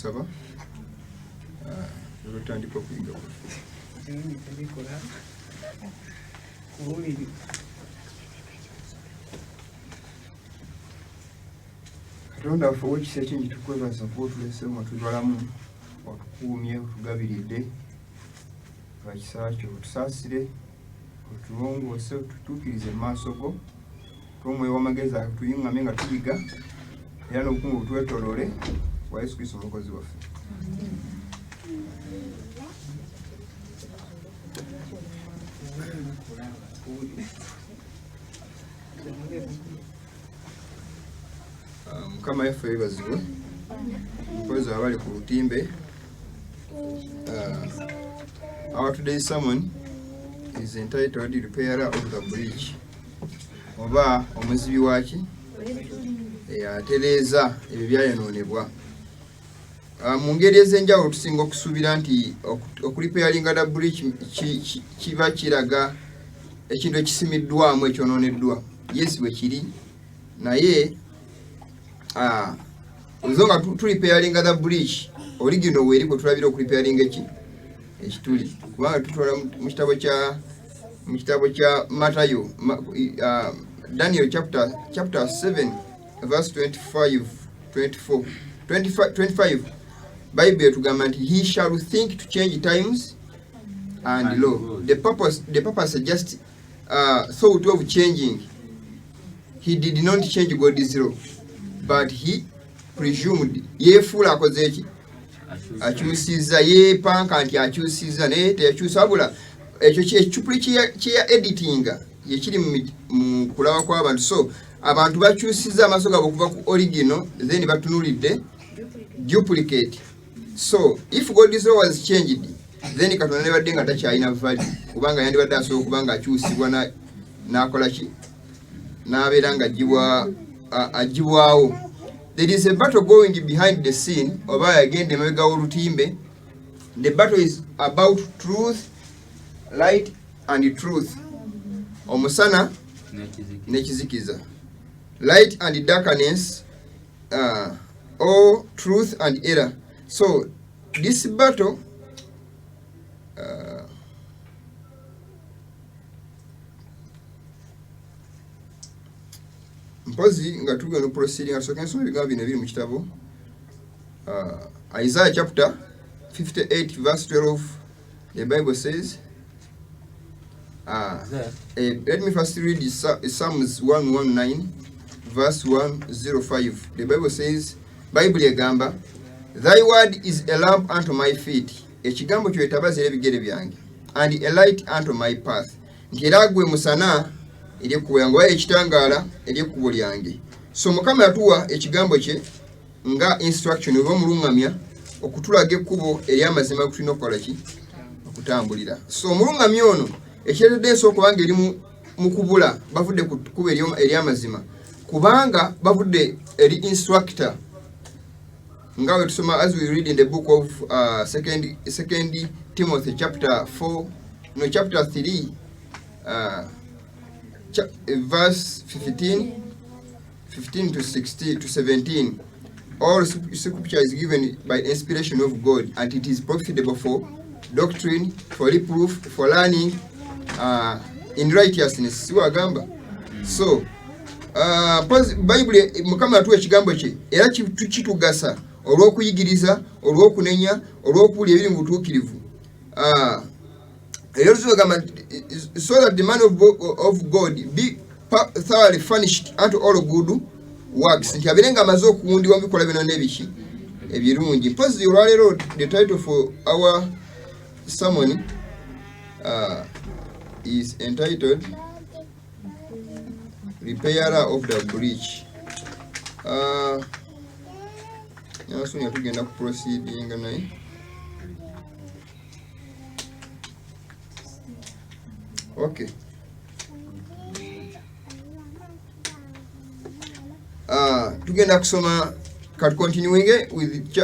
Saba olutandika okuyiga kwaffe. Katonda waffe ow'ekisa ekingi, tukwebaza kuba otulesewo nga tuli balamu, otukuumye, otugabiridde lwa kisa kyo. Otusaasire, otulongoose, otutuukirize mu maaso go. Omwoyo w'amagezi atuyiŋŋamye nga tuyiga, era n'obukumu butwetoloole wa Yesu Kristo Omulokozi waffe. Ah, Mukama yaffe yebazibwe. Mukozi abali ku lutimbe. Our today's sermon is entitled Repairer of the Breach, oba omuzibi waki atereeza ebyo byayonoonebwa. Mu ngeri ez'enjawulo tusinga okusuubira nti okuripairinga the breach kiba kiraga ekintu ekisimiddwamu ekyonooneddwa. Yes, bwe kiri, naye ozo nga turipairinga the breach original weeri kwe tulabira okuripairinga eki ekituli, kubanga tutwala mu kitabo kya Matayo, Daniel chapter 7 verse 25, 24, 25, 25, Bible etugamba nti he shall think to change times and law. The purpose just thought of changing. He did not change God's law, but he presumed, yeefuula akoze eki, akyusiza, yeepanka nti akyusiza, naye teyakyusa, wabula ekyo ekicupuli kyeya editinga yekiri mu kulaba kw'abantu. So abantu bakyusiza amaaso gaabwe okuva ku original, then batunulidde duplicate. So if God's law was changed, then Katonda nebadde nga takyalina value, kubanga yandibadde asobola okuba nga akyusibwa n'akola ki, n'abeera nga agibwawo. There is a battle going behind the scene, oba yagenda emabega w'olutimbe. The battle is about truth, light and truth, omusana n'ekizikiza, light and darkness, or truth and error. So this battle mpozi nga tugenda proceeding, tusooke nsoma ebigambo bino ebiri mu kitabo Isaiah chapter 58 verse 12. The Bible says, let me first read Psalms 119 verse 105. The Bible says, Bible egamba, "Thy word is a lamp unto my feet," ekigambo kyo etabaza era ebigere byange, "and a light unto my path," nti era gwe musana eri ekkubo lyange, oba ekitangaala eri ekkubo lyange. So Mukama yatuwa ekigambo kye nga instruction oba omuluŋŋamya okutulaga ekkubo ery'amazima tulina okukola ki, okutambulira. So omuluŋŋamya ono ekireetedde ensi okubanga eri mu kubula, bavudde ku kkubo ery'amazima kubanga bavudde eri instructor, nga bwe tusoma, as we read in the book of second Timothy chapter 4, no, chapter 3, verse 15 to 16 to 17. All scripture is given by inspiration of God and it is profitable for doctrine, for reproof, for learning in righteousness, siwagamba. So Bayibuli, Mukama atuwa ekigambo kye era kitugasa olw'okuyigiriza, olw'okunenya, olw'okuwulira ebiri mu butuukirivu. Era oluzuba gamba nti, so that the man of God be thoroughly furnished unto all good works, nti abeere nga amaze okuwundibwa mu bikolwa byonna n'ebiki ebirungi. Mpozi olwaleero the title for our sermon is entitled Repairer of the Breach. Nyansonya tugenda ku proceeding naye. Okay. Tugenda kusoma kati, continuing with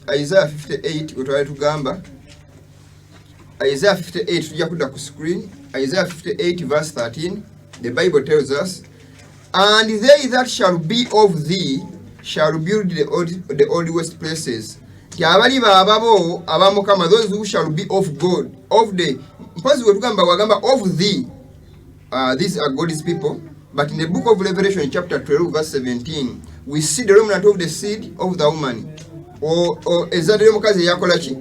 Isaiah 58 wetwali tugamba. Isaiah 58, tujja kudda ku screen. Isaiah 58 verse 13, the Bible tells us, "And they that shall be of thee shall build the old waste places, nti abaliba ababo aba Mukama, those who shall be of God, of the, mpozi wetugamba wagamba of the, these are God's people. But in the book of Revelation chapter 12 verse 17, we see the remnant of the seed of the woman, ezzadde ly'omukazi eryakola ki,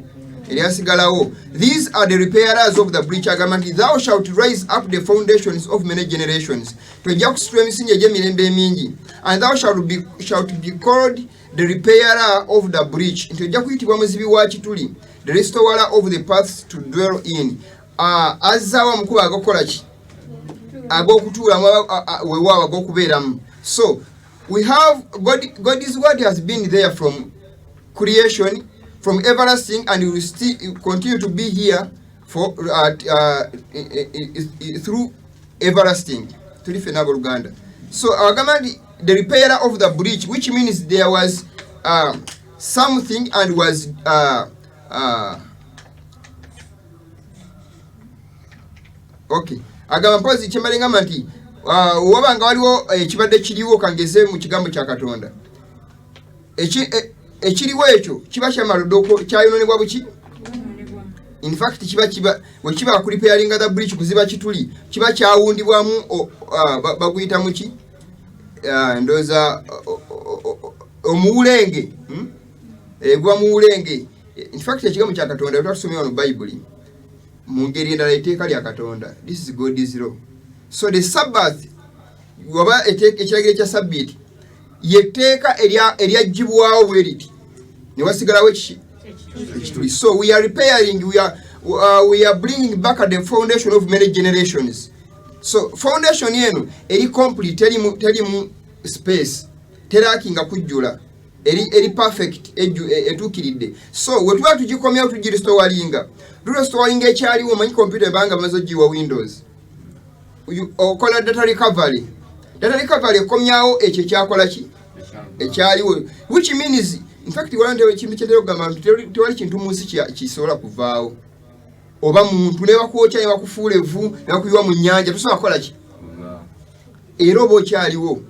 eryasigalawo. These are the repairers of the breach. Agamba nti thou shalt raise up the foundations of many generations, tojja kusitula emisingi egy'emirembe emingi, and thou shalt be called the repairer of the breach, nti ojja kuyitibwa muzibi wa kituli, the restorer of the paths to dwell in. Azzaawo amakubo agakola ki, ag'okutuulamu, weewaawo ag'okubeeramu. So we have God's word has been there from creation, from everlasting, and will still continue to be here for through everlasting. Tuli ffenna abooluganda. So agamba nti the repairer of the breach, which means there was something and was okay. Agamba mpozi kyembale ngamba nti waba nga waliwo ekibadde kiriwo, kangeze mu kigambo kya Katonda, ekiriwo ekyo kiba kyamaludde kyayononebwa buki. In fact kiba wekiba kurepairinga the breach, kuziba kituli, kiba kyawundibwamu, baguyita muki, ndowooza omuwulenge, Guba muwulenge. In fact ekigambo kya Katonda twatusomye wano Bayibuli mu ngeri endala, etteeka lya Katonda. This is God's law. So the Sabbath, waba ekiragiro ekya Sabbiiti, yetteeka eryaggibwawo bwe riti ne wasigalawo ekiki, ekituli. So we are repairing, we are bringing back the foundation of many generations. So foundation eno eri complete, terimu space, terakinga kujjula, eri perfect, etuukiridde. So wetuba tugikomyawo, tugirestoringa, turestoringa ekyaliwo. Omanyi computer ebanga bamaze ogiwa Windows, okola data recovery. Data recovery ekomyawo ekyo ekyakola ki, ekyaliwo, which means in fact wala ekintu kyetera okugamba nti tewali kintu mu nsi kisobola kuvaawo, oba muntu nebakwokya, nebakufuula evvu, nebakuyiwa mu nnyanja, tosobola kukola ki, era oba okyaliwo.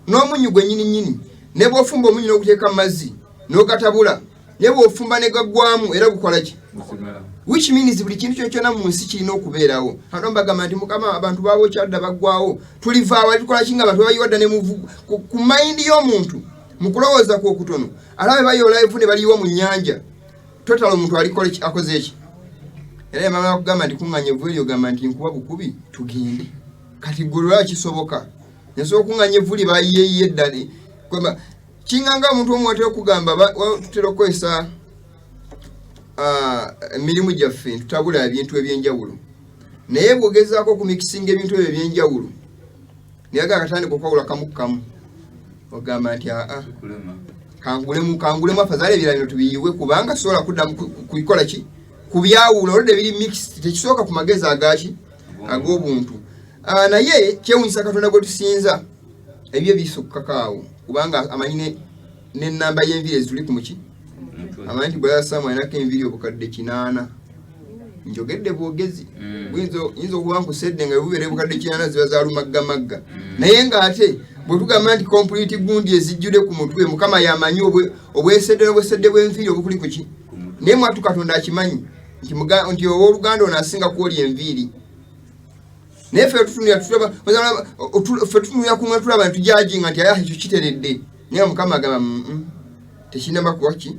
N'omunnyu gwe nyini nyini, ne bw'ofumba omunnyu n'oguteeka mu mazzi n'ogatabula, ne bw'ofumba ne gaggwamu, era gukola ki? Which means buli kintu kyo kyonna mu nsi kirina okubeerawo. Ano mbagamba nti Mukama, abantu babokyadda baggwawo, tulivaawo, tukola ki nga abantu babayiwa dda ne muvu ku mind y'omuntu, mu kulowooza kwe okutono, alabe bayoola evu ne baliyiwa mu nnyanja total, omuntu alikola ki, akoze eki? Era yamala kugamba nti kuŋŋanya evvu eryo, gamba nti nkuba bukubi tugende. Kati gwe lwaki kisoboka nsobola okuŋŋanya evvu lye bayiyeyiye edda kinganga omuntu omu watera okugamba, tutera okukozesa emirimu gyaffe, tutabula ebintu ebyenjawulo, naye bw'ogezaako okumikisinga ebintu ebyo ebyenjawulo, naye aga katandika okwawula kamu kamu, ogamba nti aa, kangulemu afazaali ebirala bino tubiyiwe, kubanga sobola kuddamu kukola ki, kubyawula, olwedde biri mixed, tekisooka ku magezi agaki ag'obuntu. Naye kyewunyisa Katonda gwe tusinza, ebyo bisukkako awo, kubanga amanyi n'ennamba y'enviiri ezituli ku muki, amanyi nti brother Sam alinako enviiri 800,000. Njogedde bwogezi. Yinza okuba nkusedde nga bubeera 800,000 ziba za lumaggamagga, naye ng'ate bwe tugamba nti complete gundi ezijjudde ku mutwe, Mukama yamanyi obwesedde n'obwesedde bw'enviiri obukuli ku ki. Naye mwatu Katonda akimanyi nti nti owooluganda ono asinga kwoli enviiri, naye ffe ffe tutunulira kumwe, tulaba ntujajinga nti aya ekyo kiteredde, naye Mukama agamba, tekinaba kuba ki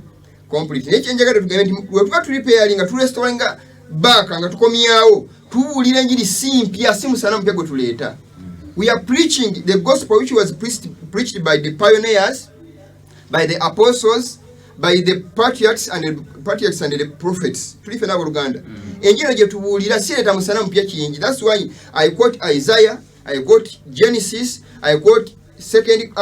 complete." Naye kyenjagala tugambe nti bwe tuba turepairinga, turestoringa back, nga tukomyawo, tubuulira enjiri si mpya, si musana mupya gwe tuleeta. We are preaching the gospel which was preached by the pioneers, by the apostles, by the patriarchs and the patriarchs and the prophets. Tuli ffenna abooluganda. Enjiri gye tubuulira sireeta musana mupya kingi. That's why I quote Isaiah, I quote Genesis, I quote Second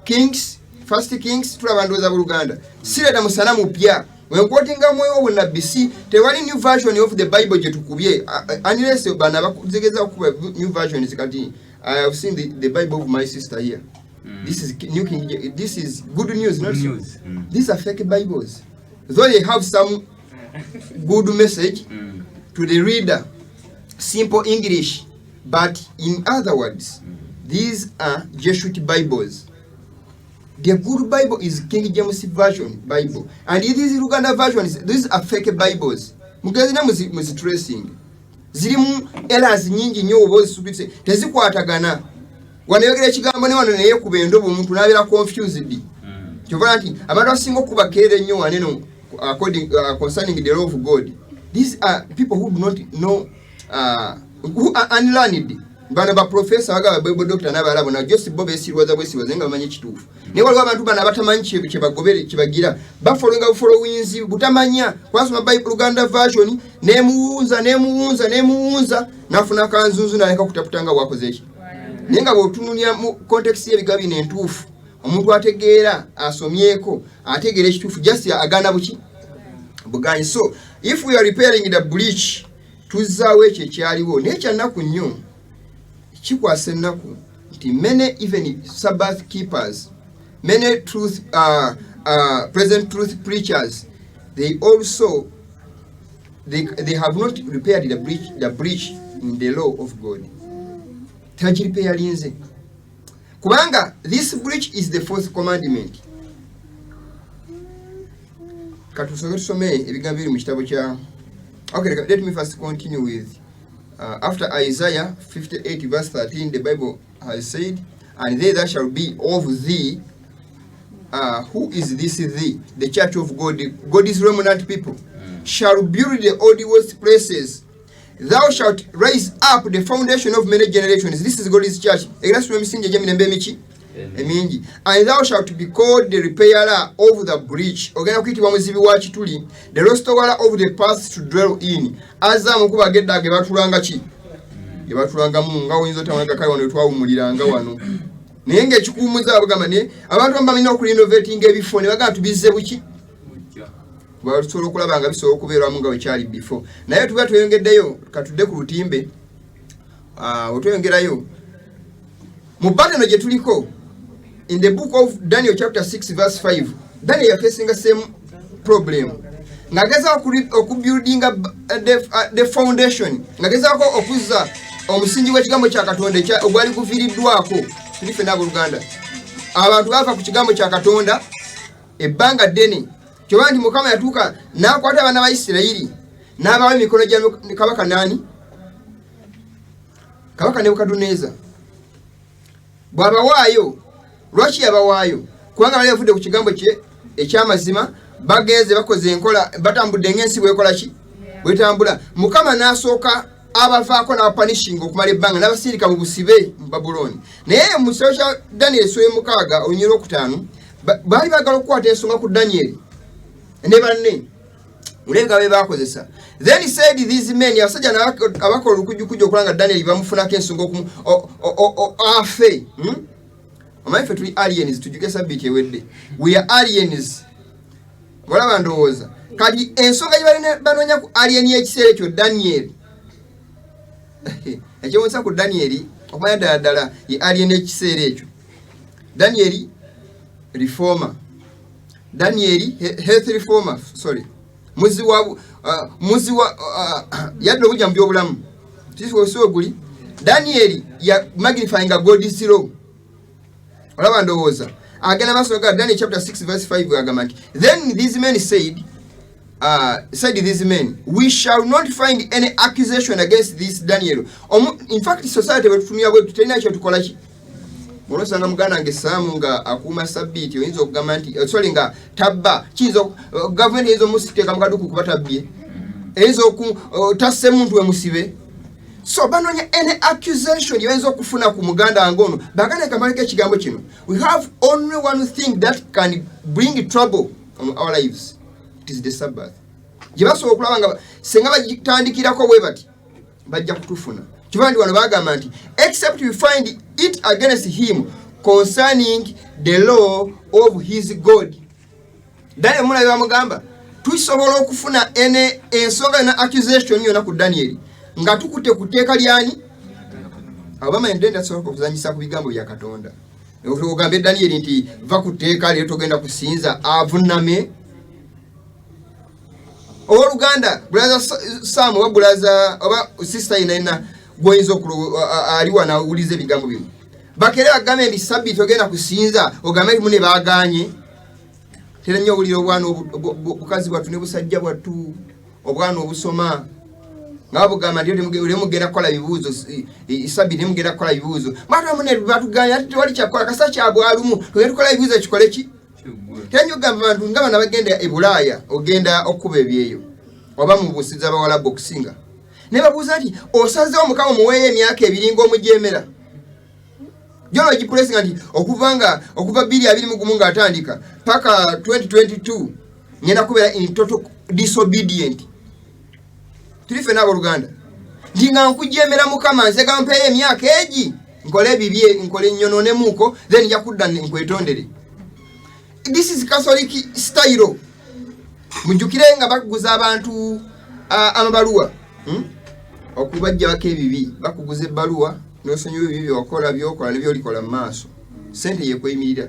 Kings, First Kings. Tulaba ndowooza abooluganda, sireeta musana mupya. Wenquotinga mwoyo obunnabbi, si tewali new version of the Bible gye tukubye, unless bano abategeza okukuba new versions. Kati I have seen the Bible of my sister here. This is New King. This is Good News, not Good so. News. These are fake Bibles, though they have some good message to the reader, simple English, but in other words, these are Jesuit Bibles. The good Bible is King James Version Bible, and these Luganda versions, these are fake Bibles. Mugezi na muzi tracing zirimu errors nyingi nnyo, oba ozisubise tezikwatagana. Wano yogera ekigambo ne wano neyekuba endobo, omuntu n'abeera confused. Kyova nti abantu abasinga okuba keera ennyo waneno according concerning the law of God, these are people who do not know, who are unlearned. Bano baprofesa bagaba Bible doctor n'abalala bona just bo besirwaza bwesirwaza nga bamanyi ekituufu, naye waliwo abantu bano abatamanyi kyebagobere kyebagira bafollowinga bufollowinzi butamanya kwasoma Bible Luganda version nemuwunza nemuwunza nemuwunza nafuna kanzunzu naleka kutaputa nga bwakoze eki. Naye nga bw'otunulira mu context y'ebigambo bino entuufu, omuntu ategeera asomyeko ategeera ekituufu, just agaana buki buganyi. So if we are repairing the breach, tuzzaawo ekyo ekyaliwo. Naye kyannaku nnyo, kikwasa ennaku nti many even Sabbath keepers, many truth present truth preachers, they also they have not repaired the breach in the law of God. Tebagirepairinze kubanga this breach is the fourth commandment. Katusooke tusome ebigambo biri mu kitabo kya, okay, let me first continue with after Isaiah 58 verse 13. The Bible has said, "And they that shall be of thee." Who is this thee? The church of God, God's remnant people, "shall build the old waste places. Thou shalt raise up the foundation of many generations." This is God's church. Egera emisingi egy'emirembe emiki emingi. "And thou shalt be called the repairer of the breach." Ogenda kuyitibwa muzibi wa kituli. "The restorer of the paths to dwell in." Azaamu kubaga edda ge batulanga ki ge batulangamu nga oyinza otamalaga kale wano twawumuliranga wano, naye ngaekikuwumuza bagamba naye abantu abamu balina okurenovatinga ebifo ne bagamba tubizze buki tusobola okulaba nga bisobola okubeerwamu nga wekyali before. Naye tuba tweyongeddeyo, katudde ku lutimbe. Ah, wetweyongerayo mu battle gye tuliko, in the book of Daniel chapter 6 verse 5, Daniel yafacinga same problem ng'agezaako okubuildinga the foundation, ng'agezaako okuzza omusingi gw'ekigambo kya Katonda ogwali guviiriddwako. Tuli ffenna abooluganda, abantu baava ku kigambo kya Katonda ebbanga ddene. Kyoba nti Mukama yatuuka n'akwata abaana ba Isirayiri n'abawa emikono gya kabaka naani, Kabaka Nebukaduneza. Bw'abawaayo, lwaki yabawaayo? Kubanga bali bavudde ku kigambo kye ekyamazima, bagenze bakoze enkola, batambudde ng'ensi bwekola ki, bwetambula. Mukama n'asooka abavaako n'abapunishinga okumala ebbanga n'abasindika mu busibe mu Babulooni. Naye mu kitabo kya Daniel essuula 6 olunyiriri lwokutaano, baali baagala okukwata ensonga ku Danyeri ne banne olw'ebigambo bye bakozesa. "Then said these men," abasajja abakola olukujjukujju okulaba nga Daniel bamufunako ensonga afe, Omanyi ffe tuli aliens, tujjuke sabbiiti ewedde, we are aliens. Olaba ndowooza kati ensonga gye balina banoonya ku alien y'ekiseera ekyo Daniel, ekyewunyisa ku Daniel okumanya ddala ddala ye alien y'ekiseera ekyo. Daniel reformer, Daniel health reformer, sorry, muzi wa yadde obujja mu byobulamu siwe guli. Daniel ya magnifyinga God's law. Olaba ndowooza agenda maaso ga Daniel chapter 6 verse 5, agamba nti, "Then these men said these men, 'We shall not find any accusation against this Daniel.'" In fact, society bwetutumya bwetu terina kyetukola ki. Olwosanga muganda wange Saamu nga akuuma sabbiiti, oyinza okugamba nti sorry, nga tabba, kiyinza gavumenti eyinza omusiteeka mu kaduku kuba tabbye, eyinza tasse muntu wemusibe. So banoonya any accusation gyebayinza okufuna ku muganda wange ono. Baganda, kamaleko ekigambo kino. We have only one thing that can bring trouble on our lives. It is the Sabbath, gye basobola okulaba nga senga bagitandikirako bwe bati bajja kutufuna. Kiba nti wano bagamba nti, "Except we find it against him concerning the law of his God." Daniel mulabe bamugamba tusobola okufuna ene ensonga yona, accusation yona ku Daniel nga tukutte ku tteeka lyani. Abo bamanyi nti tasobola okuzanyisa ku bigambo bya Katonda. Ogambe Daniel nti va ku tteeka leero togenda kusinza, avuname. Owooluganda brother Sam oba brother oba sister yenna gwoyinza ali wano awuliza ebigambo bino, Bakere bagambe nti Sabbiiti ogenda kusinza, ogambe nti mune baagaanye. Tera nnyo owulira obwana obukazi bwattu ne busajja bwattu, obwana obusoma nga bugamba nti temugenda kukola bibuuzo Sabbiiti, temugenda kukola bibuuzo. Mwana mune batugambye ati tewali kyakukola, kasa kyabwalumu tugenda tukola ebibuuzo kikole ki? Tera nnyo okugamba abantu nga bano abagenda e Bulaaya ogenda okukuba ebyeyo oba mu busiza Bawalabu okusinga, ne babuuza nti osazeewo Mukama muweeyo emyaka 2 ng'omujeemera jona ogipulesinga nti okuva 2021 ng'atandika paka 2022 ngenda kubeera in total disobedient. Tuli ffenna abooluganda nti nga nkujemera Mukama, nzega mpeeyo emyaka egi nkole ebibye, nkole nnyononemuuko, then nja kudda nkwetondere. This is Catholic style. Mujjukire nga bakuguza abantu amabaluwa, Okubajjako ebibi, bakuguza ebbaluwa n'osonyiwa ebibi byokola, byokola ne byolikola mu maaso, sente yekweyimirira.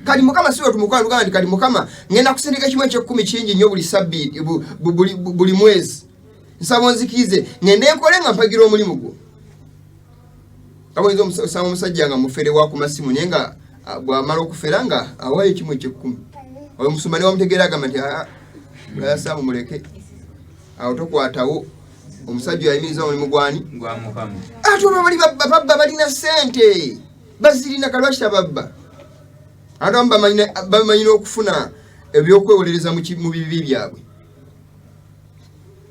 Kati Mukama si wetumukola, tugamba nti kati Mukama ngenda kusindika kimu ekyekkumi kingi nnyo buli sabbiiti, buli mwezi, nsaba onzikirize ngende nkole nga mpagira omulimu gwo. Oyinza osanga omusajja nga mufere wa ku masimu, naye nga bw'amala okufera nga awaayo kimu ekyekkumi. Oyo musumba ne wamutegeera agamba nti aa muleke awo, tokwatawo. Omusajja oyo ayimiriza omulimu gwani? Gwa Mukama. Ate olwo bali babba, babba, balina sente bazirina, kalwaki tababba? Abantu abamu bamanyina okufuna ebyokwewolereza mu bibi byabwe.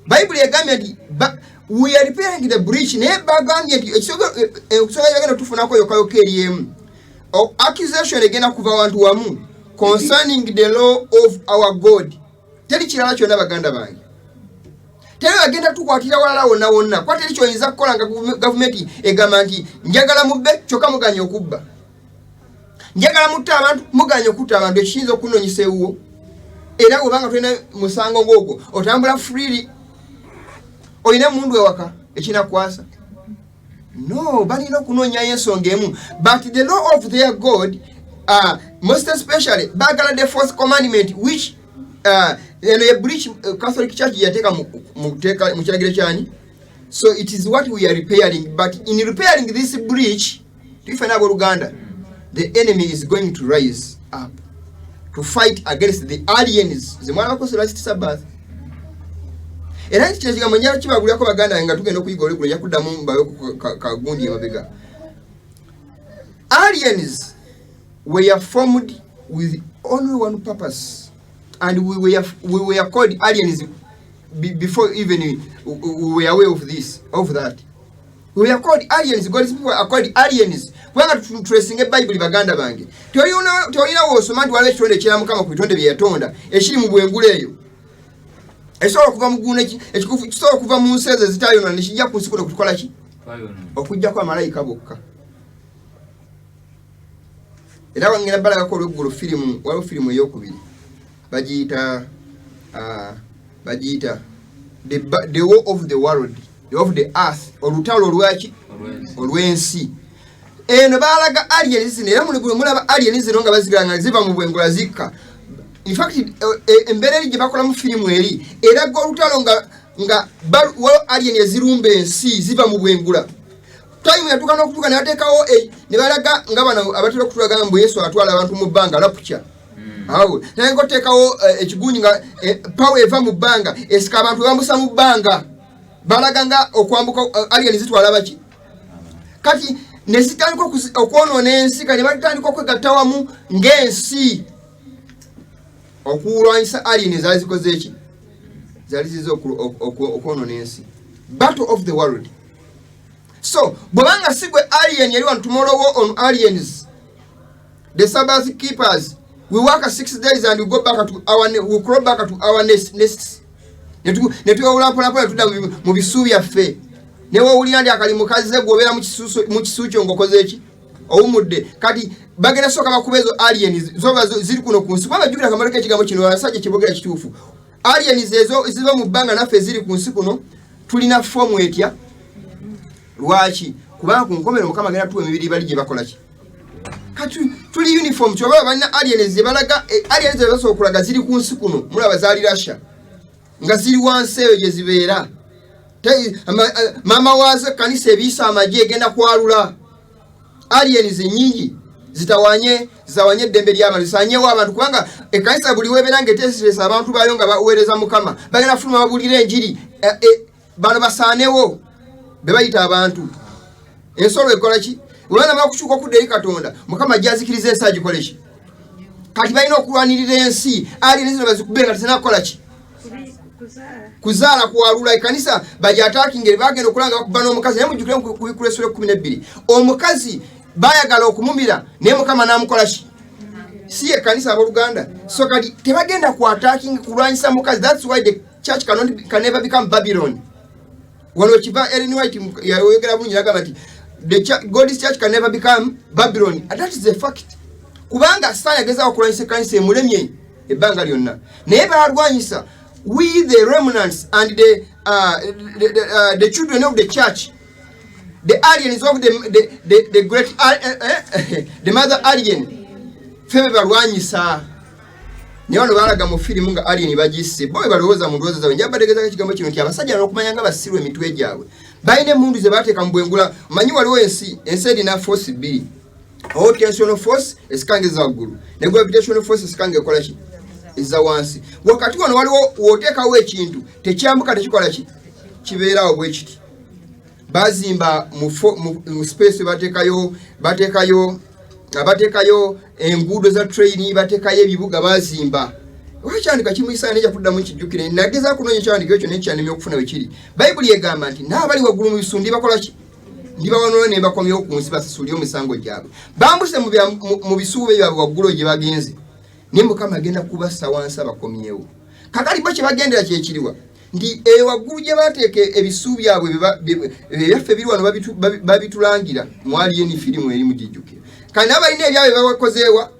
Bayibuli egambye nti we are repairing the breach, naye bagambye nti ekisoga bagenda tufunako yokayoka eri emu. Accusation egenda kuva wantu wamu, concerning the law of our God. Teri kirala kyonna, baganda bange, teri bagenda tukwatira walala wonna wonna, kuba teri kyoyinza kukola nga gavumenti egamba nti njagala mubbe, kyokka muganye okubba, njagala mutta abantu, muganye okutta abantu. Ekiyinza okunonyesa ewuwo, era bwobanga tolina musango ng'ogwo, otambula freely, olina emundu ewaka ekinakwasa. No, balina okunoonyayo ensonga emu. But the law of their God, most especially bagala the fourth commandment, which eno ye breach Catholic Church yateeka mu kiragiro kyani. So it is what we are repairing, but in repairing this breach, tifena abooluganda, the enemy is going to rise up to fight against the aliens zemwalabako last Sabbath. Era kino ekigambo njala kibagulirako, baganda, nga tugenda okuyiga olweggulo, nja kuddamu mbaweko kagundi emabega. Aliens were formed with only one purpose, and we were called aliens before even we were aware of this, of that. We are called aliens. God's people are called aliens, kubanga tulesinga ebayibuli. Baganda bange, tolina woosoma nti waliwo ekitonde ekira Mukama ku bitonde bye yatonda ekiri mu bwengula eyo ekisobola okuva mu ggulu, kisobola okuva mu nsi ezo ezitayonona nekijja ku nsi kuno kutukola ki? Twayonona. Okugjako amalayika bokka. Era wangenda balagako olweggulo firimu, waliwo firimu eyokubiri bagiyita the War of the World, the of the Earth, olutalo olwaki? Olw'ensi. Olw'ensi. Eno balaga aliens zino, era muli mulaba aliens zino nga bazigala nga ziva mu bwengula zikka. In fact, embeera eri gye bakolamu firimu eri eraga olutalo nga waliwo alien ezirumba ensi ziva mu bwengula. Time yatuuka n'okutuuka ne bateekawo ne balaga nga bano abatera okutulaga mbu Yesu atwala abantu mu bbanga, rapture. Awo naye oteekawo ekigundi nga power eva mu bbanga esika abantu bambusa mu bbanga. Balaga nga okwambuka, alien zitwala baki? Kati ne zitandika okwonoona ensi. Kati ne batandika okwegatta wamu ng'ensi okulwanyisa alien ezaali zikoze eki, zaali zize okwonoona ensi. Battle of the World. So bwebanga si gwe alien yali wano, tomorrow war on aliens, the Sabbath keepers, we work 6 days and we go back to our we crawl back to our nests. Ne tuwawula mpolampola, tudda mu bisu byaffe. Newowulira ndi akalimu kazze, gwobeera mu kisu kyo ng'okoze eki? Owumudde. Kati bagenda sooka bakuba ezo aliens zoba ziri kuno ku nsi, kubanga jjukira kamaleko ekigambo kino, abasajja kyebogera kituufu. Aliens ezo ziva mu bbanga, naffe eziri ku nsi kuno tulina form etya? Lwaki? Kubanga ku nkomero Mukama agenda tuwa emibiri bali gye bakola ki? Kati tuli uniform. Kyobaba balina aliens zebalaga, aliens zebasobola okulaga ziri ku nsi kuno. Mulaba zaali Russia nga ziri wansi eyo gye zibeera. Maama waazo ekkanisa ebiisa amagye egenda kwalula. Aliens nyingi zitawanye, zitawanye eddembe ly'abantu, zisanyewo abantu, kubanga ekkanisa buli webeera nga eteeseteese abantu baayo nga baweereza Mukama, bagenda fuluma babuulire enjiri. Bano basaanewo be bayita abantu. Ensolo ekola ki? Webana bakukyuka okudda eri Katonda, Mukama ajja azikiriza ensi, agikole ki? Kati balina okulwanirira ensi. Aliens zino bazikube nga tezinakukola ki? Kuzaala, kwalula ekanisa. Bagyatakinga, bagenda okulanga bakuba n'omukazi. Naye mujjukire kubikula essula 12, omukazi bayagala okumumira, naye Mukama n'amukola ki? Si ekanisa, abooluganda? So kati tebagenda ku attacking, kulwanyisa mukazi. That's why the church cannot, can never become Babylon. Wano kiva Ellen White yayogera bulungi, nagamba nti God's church can never become Babylon, and that is a fact, kubanga Sitaani agezaako okulwanyisa ekkanisa, emulemye ebbanga lyonna, naye balwanyisa we the remnants and the children of the church, the aliens of the great the mother alien. Ffe be balwanyisa. Naye wano balaga mu firimu nga alien bagisse. Bo bwe balowooza mu ndowooza zaabwe. Njaba bategeezako ekigambo kino nti abasajja n'okumanya nga basiru emitwe gyabwe, balina emundu ze bateeka mu bwengula. Manyi waliwo ensi erina force bbiri: owo tensional force esikanga eza waggulu, ne gravitational force esikanga ekola ki? Eza wansi. Wakati wano waliwo wooteekawo ekintu, tekyambuka, tekikola ki? Kibeeraawo bwe kiti. Bazimba mu space, bateekayo enguudo za train, bateekayo ebibuga, bazimba. Wakyandika kimuyisa neja kuddamu nkijjukire. Nagezaako kunoonya ekyandiko ekyo, naye kyanemye okufuna we kiri. Bayibuli egamba nti n'abali waggulu mu bisu ndibakola ki? Ndibawanula ne mbakomyewo ku nsi, basasulire omusango gyabwe. Bambuse mu bisuube byabwe waggulu gye bagenze, naye Mukama agenda kubassa wansi, abakomyewo. Kakali bo kye bagendera kyekiriwa? Nti eyo waggulu gye bateeka ebisu byabwe, ebyaffe biri wano, babitulangira mwaliyo ni firimu eri mugijjukira. Kati nabalina ebyabwe babakozeewa?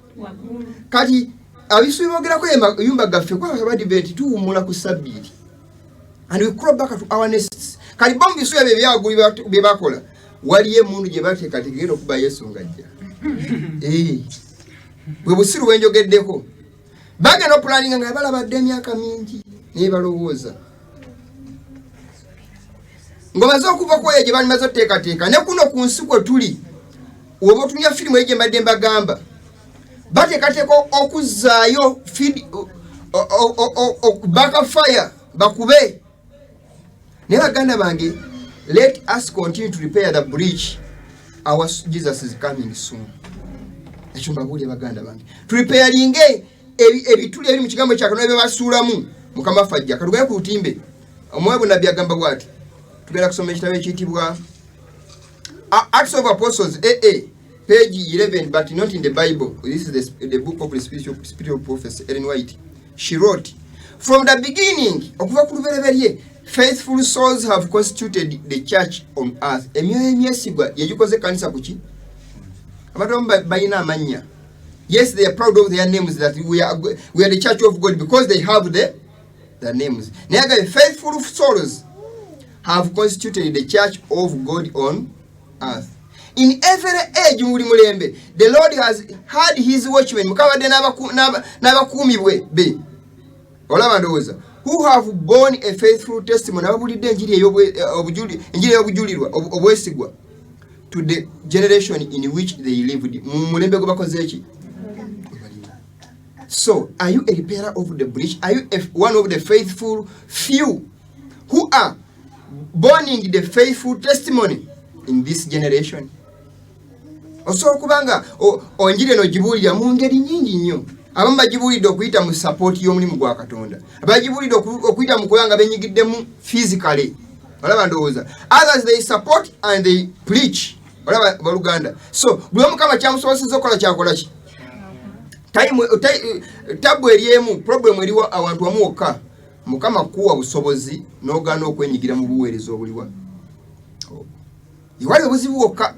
Kati abisu bebogerako mayumba gaffe, kuba Abadiventi tuwummula ku Sabbiiti and we crawl back to our nests. Kati bo mu bisu ebyo ebyawaggulu bye bakola, waliyo emundu gye bateeka tegenda okuba Yesu ng'ajja. Bwe busiru bwenjogeddeko. Bagenda opulaninga nga balabadde emyaka mingi, naye balowooza ng'omaze okuva ku eyo gye balimaze oteekateeka. Ne kuno ku nsi kwe tuli, woba otunya firimu eyo gye mbadde mbagamba, bateekateeka okuzzaayo backfire bakube. Naye baganda bange, let us continue to repair the breach. Our Jesus is coming soon. Ekyo mbabuulire, baganda bange, turepairinge ebituli ebiri mu kigambo kya Katonda byebasuulamu. Mukama waffe ajja. Katugende ku lutimbe. Omwoyo bunabbi agamba bwati, tugenda kusoma ekitabo ekiyitibwa Acts of Apostles, aa page 11, but not in the Bible. This is the book of the spiritual prophecy, Ellen White. She wrote, "From the beginning," okuva ku lubereberye, "faithful souls have constituted the church on earth." Emyoyo emyesigwa yegikoze ekkanisa kuki? Abantu abamu balina amannya. Yes, they are proud of their names, that we are the church of God, because they have the names. Naye agambye, "Faithful souls have constituted the church of God on earth. In every age," mu buli mulembe, "the Lord has had his watchmen," Mukama abadde n'abakuumi bwe be, olaba ndowooza, "who have borne a faithful testimony," ababulidde enjiri enjiri ey'obujulirwa obwesigwa, "to the generation in which they lived." Mu mulembe gwe bakoze eki? So are you a repairer of the breach? Are you one of the faithful few who are borning the faithful testimony in this generation? Osobola okuba nga onjiri eno ogibuulira mu ngeri nyingi nnyo. Abamu bagibuulidde okuyita mu support y'omulimu gwa Katonda, bagibuulidde okuyita mu kuba nga benyigiddemu physically, olaba ndowooza. Others, they support and they preach, olaba baluganda. So buli Omukama kyamusoboseza okukola, kyakola ki? Tabu eri emu, problem eriwo awantu wamu wokka: Mukama kuwa busobozi n'ogaana okwenyigira mu buweereza obuliwa. Ewali obuzibu wokka.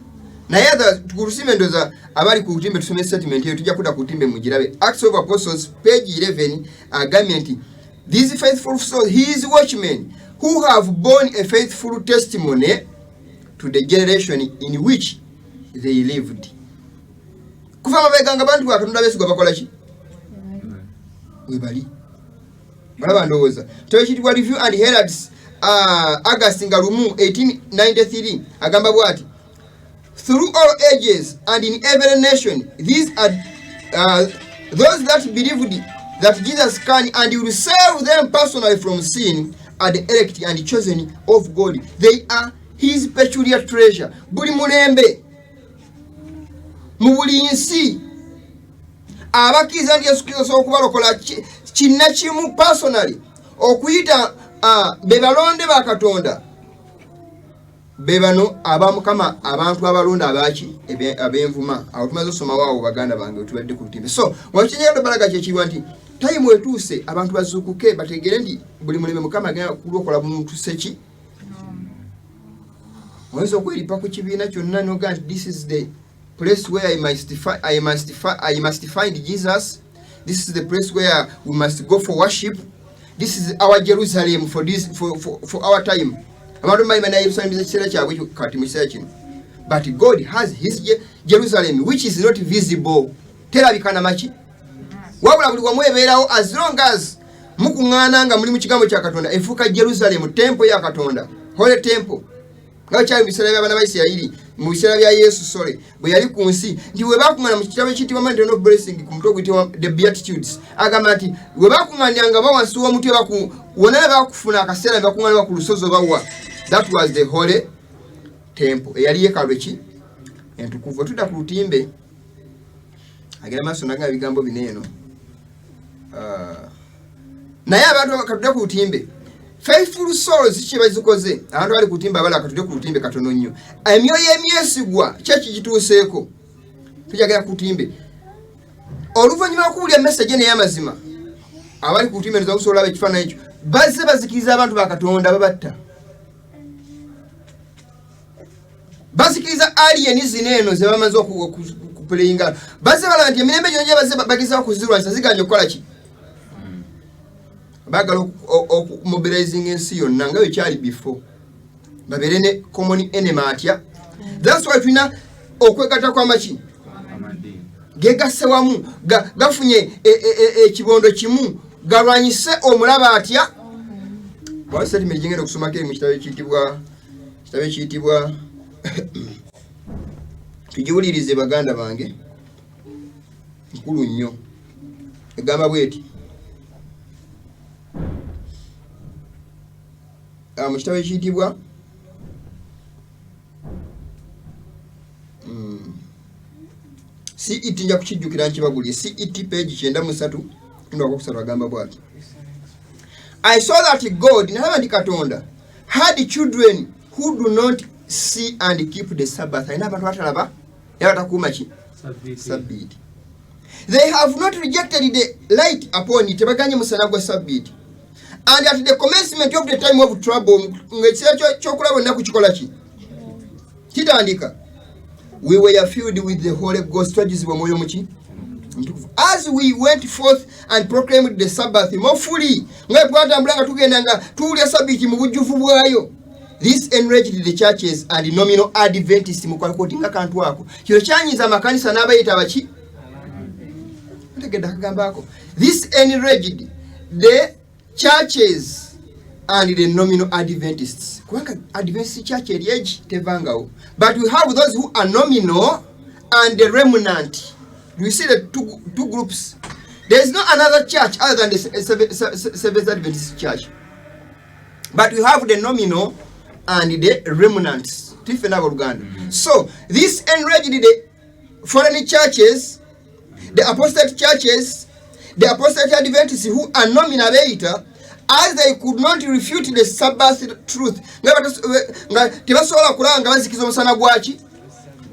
Naye ku lusimbe, ndoza abali ku lutimbe, tusome statement eyo, tujja kudda ku lutimbe mugirabe. Acts of Apostles, page 11, agambye nti these faithful souls, his watchmen who have borne a faithful testimony to the generation in which they lived. Kuva mabega nga bantu ba Katonda beesigwa bakola ki? Webali, balaba ndowooza kyekiyitibwa Review and Heralds, August nga 1 1893, agamba bwati: Through all ages and in every nation, these are those that believed that Jesus can and will save them personally from sin are the elect and chosen of God. They are his peculiar treasure. Buli mulembe mu buli nsi abakkiriza nti Yesu Kristo asobola okubalokola kinnakimu personally okuyita be balonde ba Katonda. Be bano aba Mukama, abantu abalonda abaki ab'envuma. Awo tumaze osomawo awo, baganda bange, wetubadde ku lutimbe. So wakinyagala balaga kyekiriwa nti tayimu etuuse abantu bazuukuke bategere nti buli mulembe Mukama agenda kulokola muntu seki. Oyinza okweripa ku kibiina kyonna noga nti this is the place where I must find Jesus. This is the place where we must go for worship. This is our Jerusalem for our time. Abantu bamanyi na Yerusalem ekiseera kyabwe kati mu kiseera kino. But God has his Jerusalem which is not visible. Terabika na maki. Wabula buli wamu ebeerawo as long as mukuŋŋaana nga muli mu kigambo kya Katonda, efuuka Jerusalem, temple ya Katonda, holy temple. Nga kyali mu biseera by'abaana ba Isirayiri, mu biseera bya Yesu sole bwe yali ku nsi, nti bwe bakuŋŋaana mu kitabo ekiyitibwa Mountain of Blessing ku mutwe oguyitibwa The Beatitudes, agamba nti bwe bakuŋŋaaniranga ba wansi w'omuti wonna bakufuna akaseera ne bakuŋŋaanira ku lusozi obawa. That was the holy temple, eyali yeekaalu eki entukuvu. Tudda ku lutimbe, agenda maaso nagamba ebigambo bino eno. Naye abantu katudde ku lutimbe, faithful souls kye bazikoze. Abantu bali ku lutimbe abala, katudde ku lutimbe katono nnyo. Emyoyo emyesigwa kyeki kituuseeko? Tujagala ku lutimbe oluvannyuma lw'okuwulira message n'ey'amazima. Abali ku lutimbe nza kusobola olaba ekifaananyi ekyo. Bazze bazikiriza abantu ba Katonda, babatta, bazikiriza alien zino eno ze bamaze okupuleyinga. Bazze balaba nti emirembe gyonna gye bazze bagezaako kuzirwanyisa ziganye okukola ki? Baagala okumobilizinga ensi yonna nga bwekyali before, babeere ne common enemy atya. That's why tulina okwegatta kw'amaki gegasse wamu, gafunye ekibondo kimu, galwanyise omulaba atya. Waliwo statement gyengenda okusomako eri mu kitabo ekiyitibwa, kitabo ekiyitibwa, tugiwulirize baganda bange, nkulu nnyo. Egamba bweti mu kitabo ekiyitibwa CET, nja kukijjukira nkibagulye, CET page 93 tundwakokusatu, agamba bwati: I saw that God, nalaba nti Katonda, had children who do not see and keep the Sabbath. Alina abantu batalaba era batakuuma ki? Sabbiiti. They have not rejected the light upon it, tebaganye musana gwa sabbiiti. And at the commencement of the time of trouble, ng'ekiseera ky'okulaba ennaku kikola ki? Kitandika. We were filled with the Holy Ghost, twajjuzibwa omwoyo muki? Omutukuvu. As we went forth and proclaimed the Sabbath more fully, nga twatambula nga tugenda nga tuwulya sabbiiti mu bujjuvu bwayo. This enraged the churches and nominal Adventists. Mukwalikotinga kantu ako, kino kyanyiza amakanisa n'abayita baki? Ntegedde akagambo ako. This enraged the churches and the nominal Adventists, kubanga Adventist church eri egi tevangawo, but we have those who are nominal and the remnant. You see the two groups. There is no another church other than the Seventh Adventist Church, but we have the nominal and the remnants. Tife n'aboluganda. So this enraged the foreign churches, the apostate churches, the apostate Adventists who are nominal abeeyita, as they could not refute the Sabbath truth, nga tebasobola kulaba nga bazikiza omusana gwaki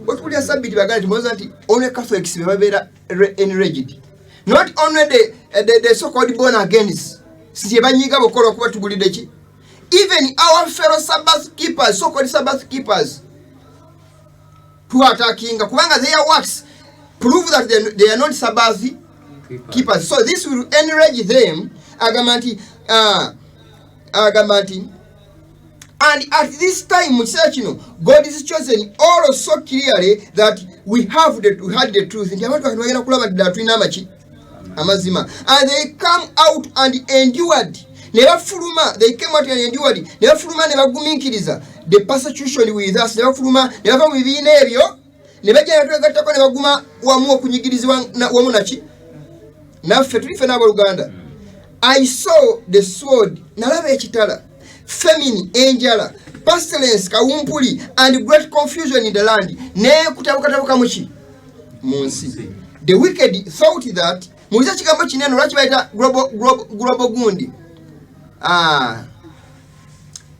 bwetulya sabiti. Baganda, timuloza nti only Catholics be babeera enraged? Not only the so called born agains si kyebanyiiga bokola okuba tugulidde ki. Even our fellow Sabbath keepers, so called Sabbath keepers, tuattackinga kubanga their works prove that they are not Sabbath keepers. So this will enrage them. Agamba nti and at this time, mu kiseera kino, God is chosen all so clearly that we had the truth, nti abantu bakati bagenda kulaba ddala tulina amaki amazima. And they come out and endured, ne bafuluma. They came out and endured, ne bafuluma ne bagumiikiriza the persecution with us, ne bafuluma ne bava mu bibiina ebyo. Ne bajja netwegattako ne baguma wamu okunyigirizibwa wamu naki naffe tuli ffena abooluganda. I saw the sword, nalaba ekitala, famine, enjala, pestilence, kawumpuli, and great confusion in the land, nekutabukatabuka muki mu nsi. The wicked thought that, muliza ekigambo kinene, lwaki bayita global gundi,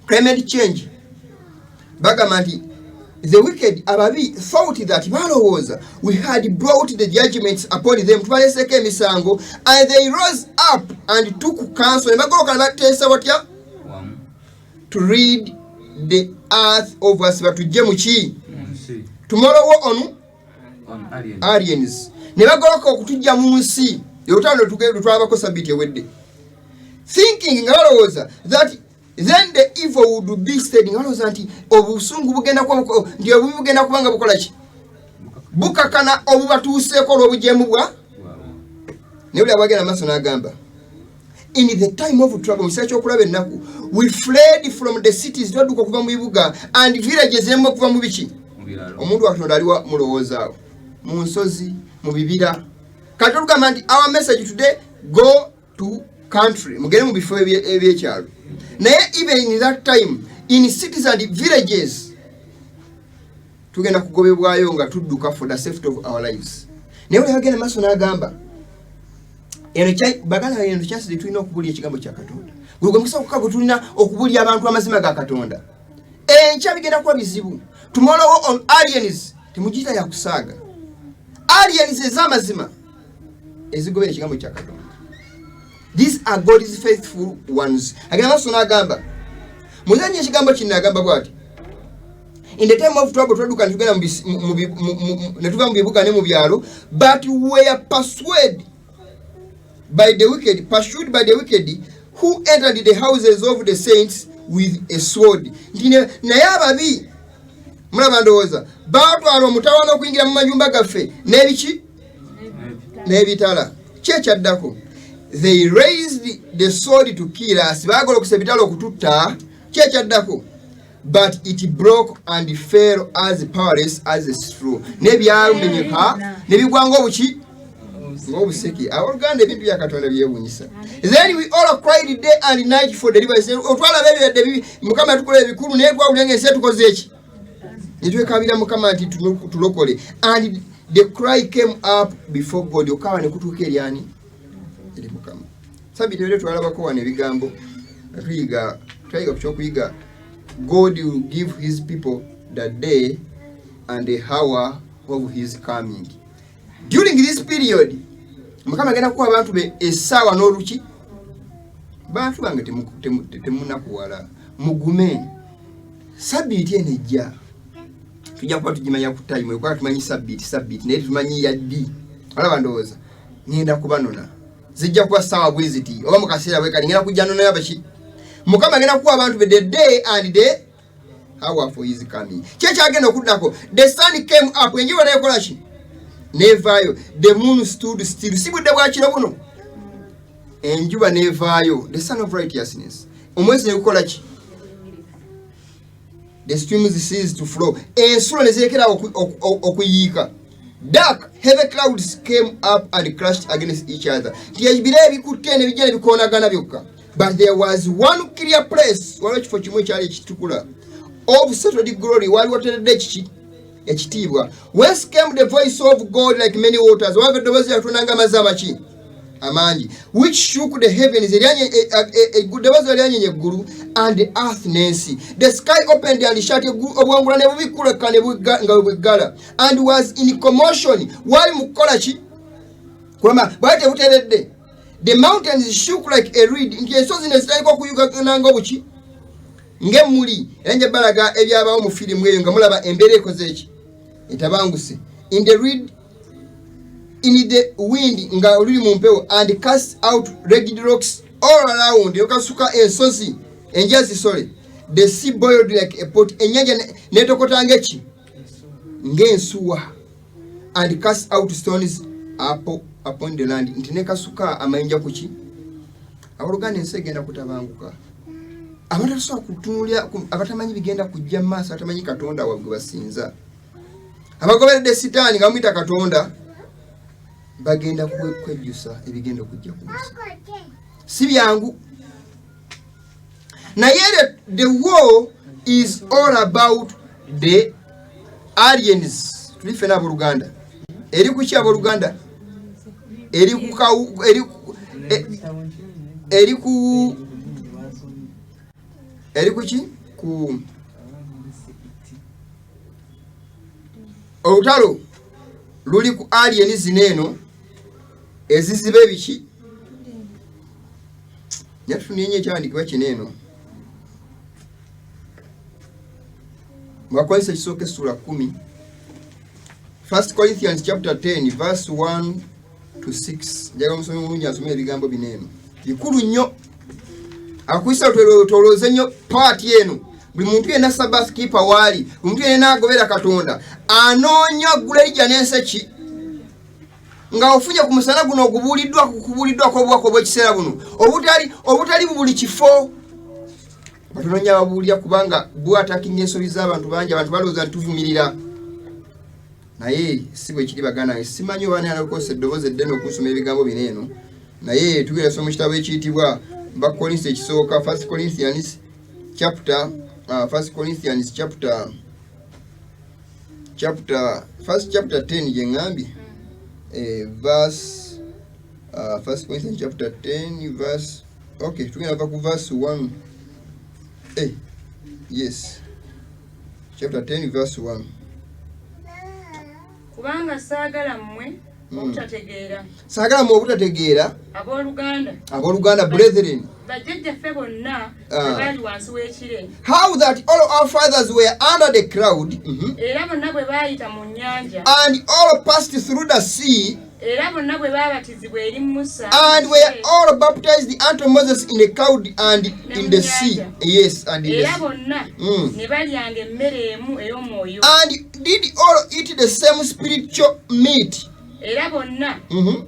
climate change. Bagamba nti the wicked, ababi, thought that, balowooza, we had brought the judgments upon them, tubaleseko emisango, and they rose up and took counsel, ne bagoloka ne bateesa batya? Wamu. To rid the earth of us, batujje muki? Mu nsi. Tomorrow war on On aliens. Aliens. Ne bagoloka okutujja mu nsi, olutalo lwetwalabako sabiti ewedde. Thinking, nga balowooza, that then the evil would be stayed, nga balowooza nti obusungu bugenda kuba, nti obubi bugenda kuba nga bukola ki? Bukakana obubatuuseeko olw'obujeemu bwa Bwabwe. Naye buli abagenda maaso n'agamba, in the time of trouble, mu kiseera ky'okulaba ennaku, we fled from the cities, twadduka okuva mu bibuga, and villages, nemu okuva mu biki? Mu biralo. Omuntu wa Katonda aliwa mulowoozaawo? Mu nsozi, mu bibira. Kati olugamba nti our message today, go to country, mugende mu bifo ebyekyalo. Naye even in that time, in cities and villages, tugenda kugobebwayo nga tudduka for the safety of our lives. Naye oli agenda maaso n'agamba, eno baganda, eno kyasire tulina okubulya ekigambo kya Katonda. Gwe gwe mukisa okuka gwe tulina okubulya abantu amazima ga Katonda. Enkya bigenda kuba bizibu. Tomorrow on aliens, temugiyita yakusaaga, aliens ez'amazima ezigobera ekigambo kya Katonda. These are God's faithful ones. Agenda maaso n'agamba, muzanyi ekigambo kino, agamba bwati, in the time of trouble, twadduka netugenda mu bisi- mu- mu bi- mu- mu- ne tuva mu bibuga ne mu byalo, but were persuaded by the wicked, pursued by the wicked, who entered the houses of the saints with a sword. Nti naye ababi, mulaba ndowooza, baatwala omutawaana okuyingira mu mayumba gaffe n'ebiki? N'ebitala. Ki ekyaddako? They raised the sword to kill us, baagolokosa ebitala okututta. Ki ekyaddako? But it broke and fell as powerless as a straw, nebyamenyeka ne bigwa ng'obuki? Ng'obuseke. Abooluganda, ebintu bya Katonda byewunyisa. Then we all cried day and night for deliverance. Otwalaba ebyo yadde bibi, Mukama yatukola ebikulu, naye twawulira nga ensi etukoze eki, netwekabira Mukama nti tulokole. And the cry came up before God, okaaba ne kutuuka eryani? Eri Mukama. Sabiti ere twalabako wano ebigambo nga tuyiga, twayiga ku kyokuyiga, God will give his people the day and the hour of his coming. During this period, Mukama agenda kuwa abantu be essaawa n'oluki. Bantu bange, temunakuwala, mugume. Sabiiti eno ejja tujja kuba tugimanya ku time ekuba tumanyi sabiiti, sabiiti naye tumanyi yaddi. Olaba ndowooza ngenda kubanona, zijja kuba ssaawa bwe ziti oba mu kaseera bwe kali ngenda kujja nonayo abaki. Mukama agenda kuwa abantu be the day and the hour for his coming. Ki ekyagenda okuddako? The sun came up, enjuba nekola ki? Nevaayo. The moon stood still. Si budde bwa kiro buno? Enjuba nevaayo, the sun of righteousness. Omwezi negukola ki? The streams ceased to flow, ensulo ne zirekerawo okuyiika. Dark heavy clouds came up and crashed against each other, nti ebire ebikutte ne bijja ne bikoonagana byokka. But there was one clear place, waliwo ekifo kimu ekyali ekitukula, of settled glory, wali wateredde ekiki? Ekitiibwa. Whence came the voice of God like many waters, wava eddoboozi lya Katonda nga amazzi amaki? Amangi, which shook the heavens, eddoboozi lyanyenya eggulu, and the earth, n'ensi. The sky opened and shut, obwangula ne bubikuleka ne nga bwe bweggala, and was in commotion, wali mu kukola ki? Kulama bwali tebuteredde. The mountains shook like a reed, nti ensozi ne zitandika okuyugana ng'obuki? Ng'emmuli. Era nja balaga ebyabawo mu firimu eyo nga mulaba embeera ekoze eki? Etabanguse. In the reed, in the wind, nga oluli mu mpewo, and cast out rugged rocks all around, okasuka ensozi enjazi sole. The sea boiled like a pot, ennyanja netokota ng'eki? Ng'ensuwa, and cast out stones upon the land, nti nekasuka amayinja kuki? Abooluganda, ensi egenda kutabanguka. Abantu atasobola kutunuulira, abatamanyi bigenda kujja mu maaso, abatamanyi Katonda waabwe gwe basinza. Abagoberedde sitaani nga bamuyita Katonda bagenda kwejjusa ebigenda okujja ku nsi. Si byangu. Naye the war is all about the aliens. Tuli ffena abooluganda. Eri ku ki abooluganda? Eri ku kawu, eri ku, e, eri ku, eri ku ki? Ku olutalo luli ku alien zino eno eziziba ebiki. Yatufunye nnyo ekyawandiikibwa kino eno mu Bakolinso ekisooka essula 10, 1 Corinthians chapter 10 verse 1 to 6. Njagala omusomi mulungi asome ebigambo bino eno, bikulu nnyo. Abakristaayo twetolooze nnyo paati eno. Buli muntu yenna Sabbath keeper waali, buli muntu yenna agobera Katonda anoonya ggula erijja n'ensi ki nga ofunye ku musana guno ogubuuliddwa kubuuliddwako obubaka obw'ekiseera buno obutali mu buli kifo. Batono nnyo ababuulira kubanga bwatakinga ensobi z'abantu bangi. Abantu balowooza nti tuvumirira, naye si bwe kiri. Baganda bange, simanyi oba ani anakozesa eddoboozi eddene okunsoma ebigambo bino eno, naye tugenda soma mu kitabo ekiyitibwa Bakolinso ekisooka, First Corinthians chapter, First Corinthians chapter, chapter, first chapter 10 gye ŋŋambye, verse, First Corinthians chapter 10 verse, okay, tugenda va ku verse 1. Yes, chapter 10 verse 1. Kubanga saagala mmwe obutategeera. Saagala mmwe obutategeera. Abooluganda. Abooluganda, brethren. Bajjajjaffe bonna bwe baali wansi w'ekire. How that all our fathers were under the cloud. Era bonna bwe baayita mu nnyanja. And all passed through the sea. Era bonna bwe baabatizibwa eri Musa. And were all baptized unto Moses in the cloud and in the sea. Yes, and in the Era sea. bonna ne balyanga emmere emu ey'omwoyo. And did all eat the same spiritual meat. Era bonna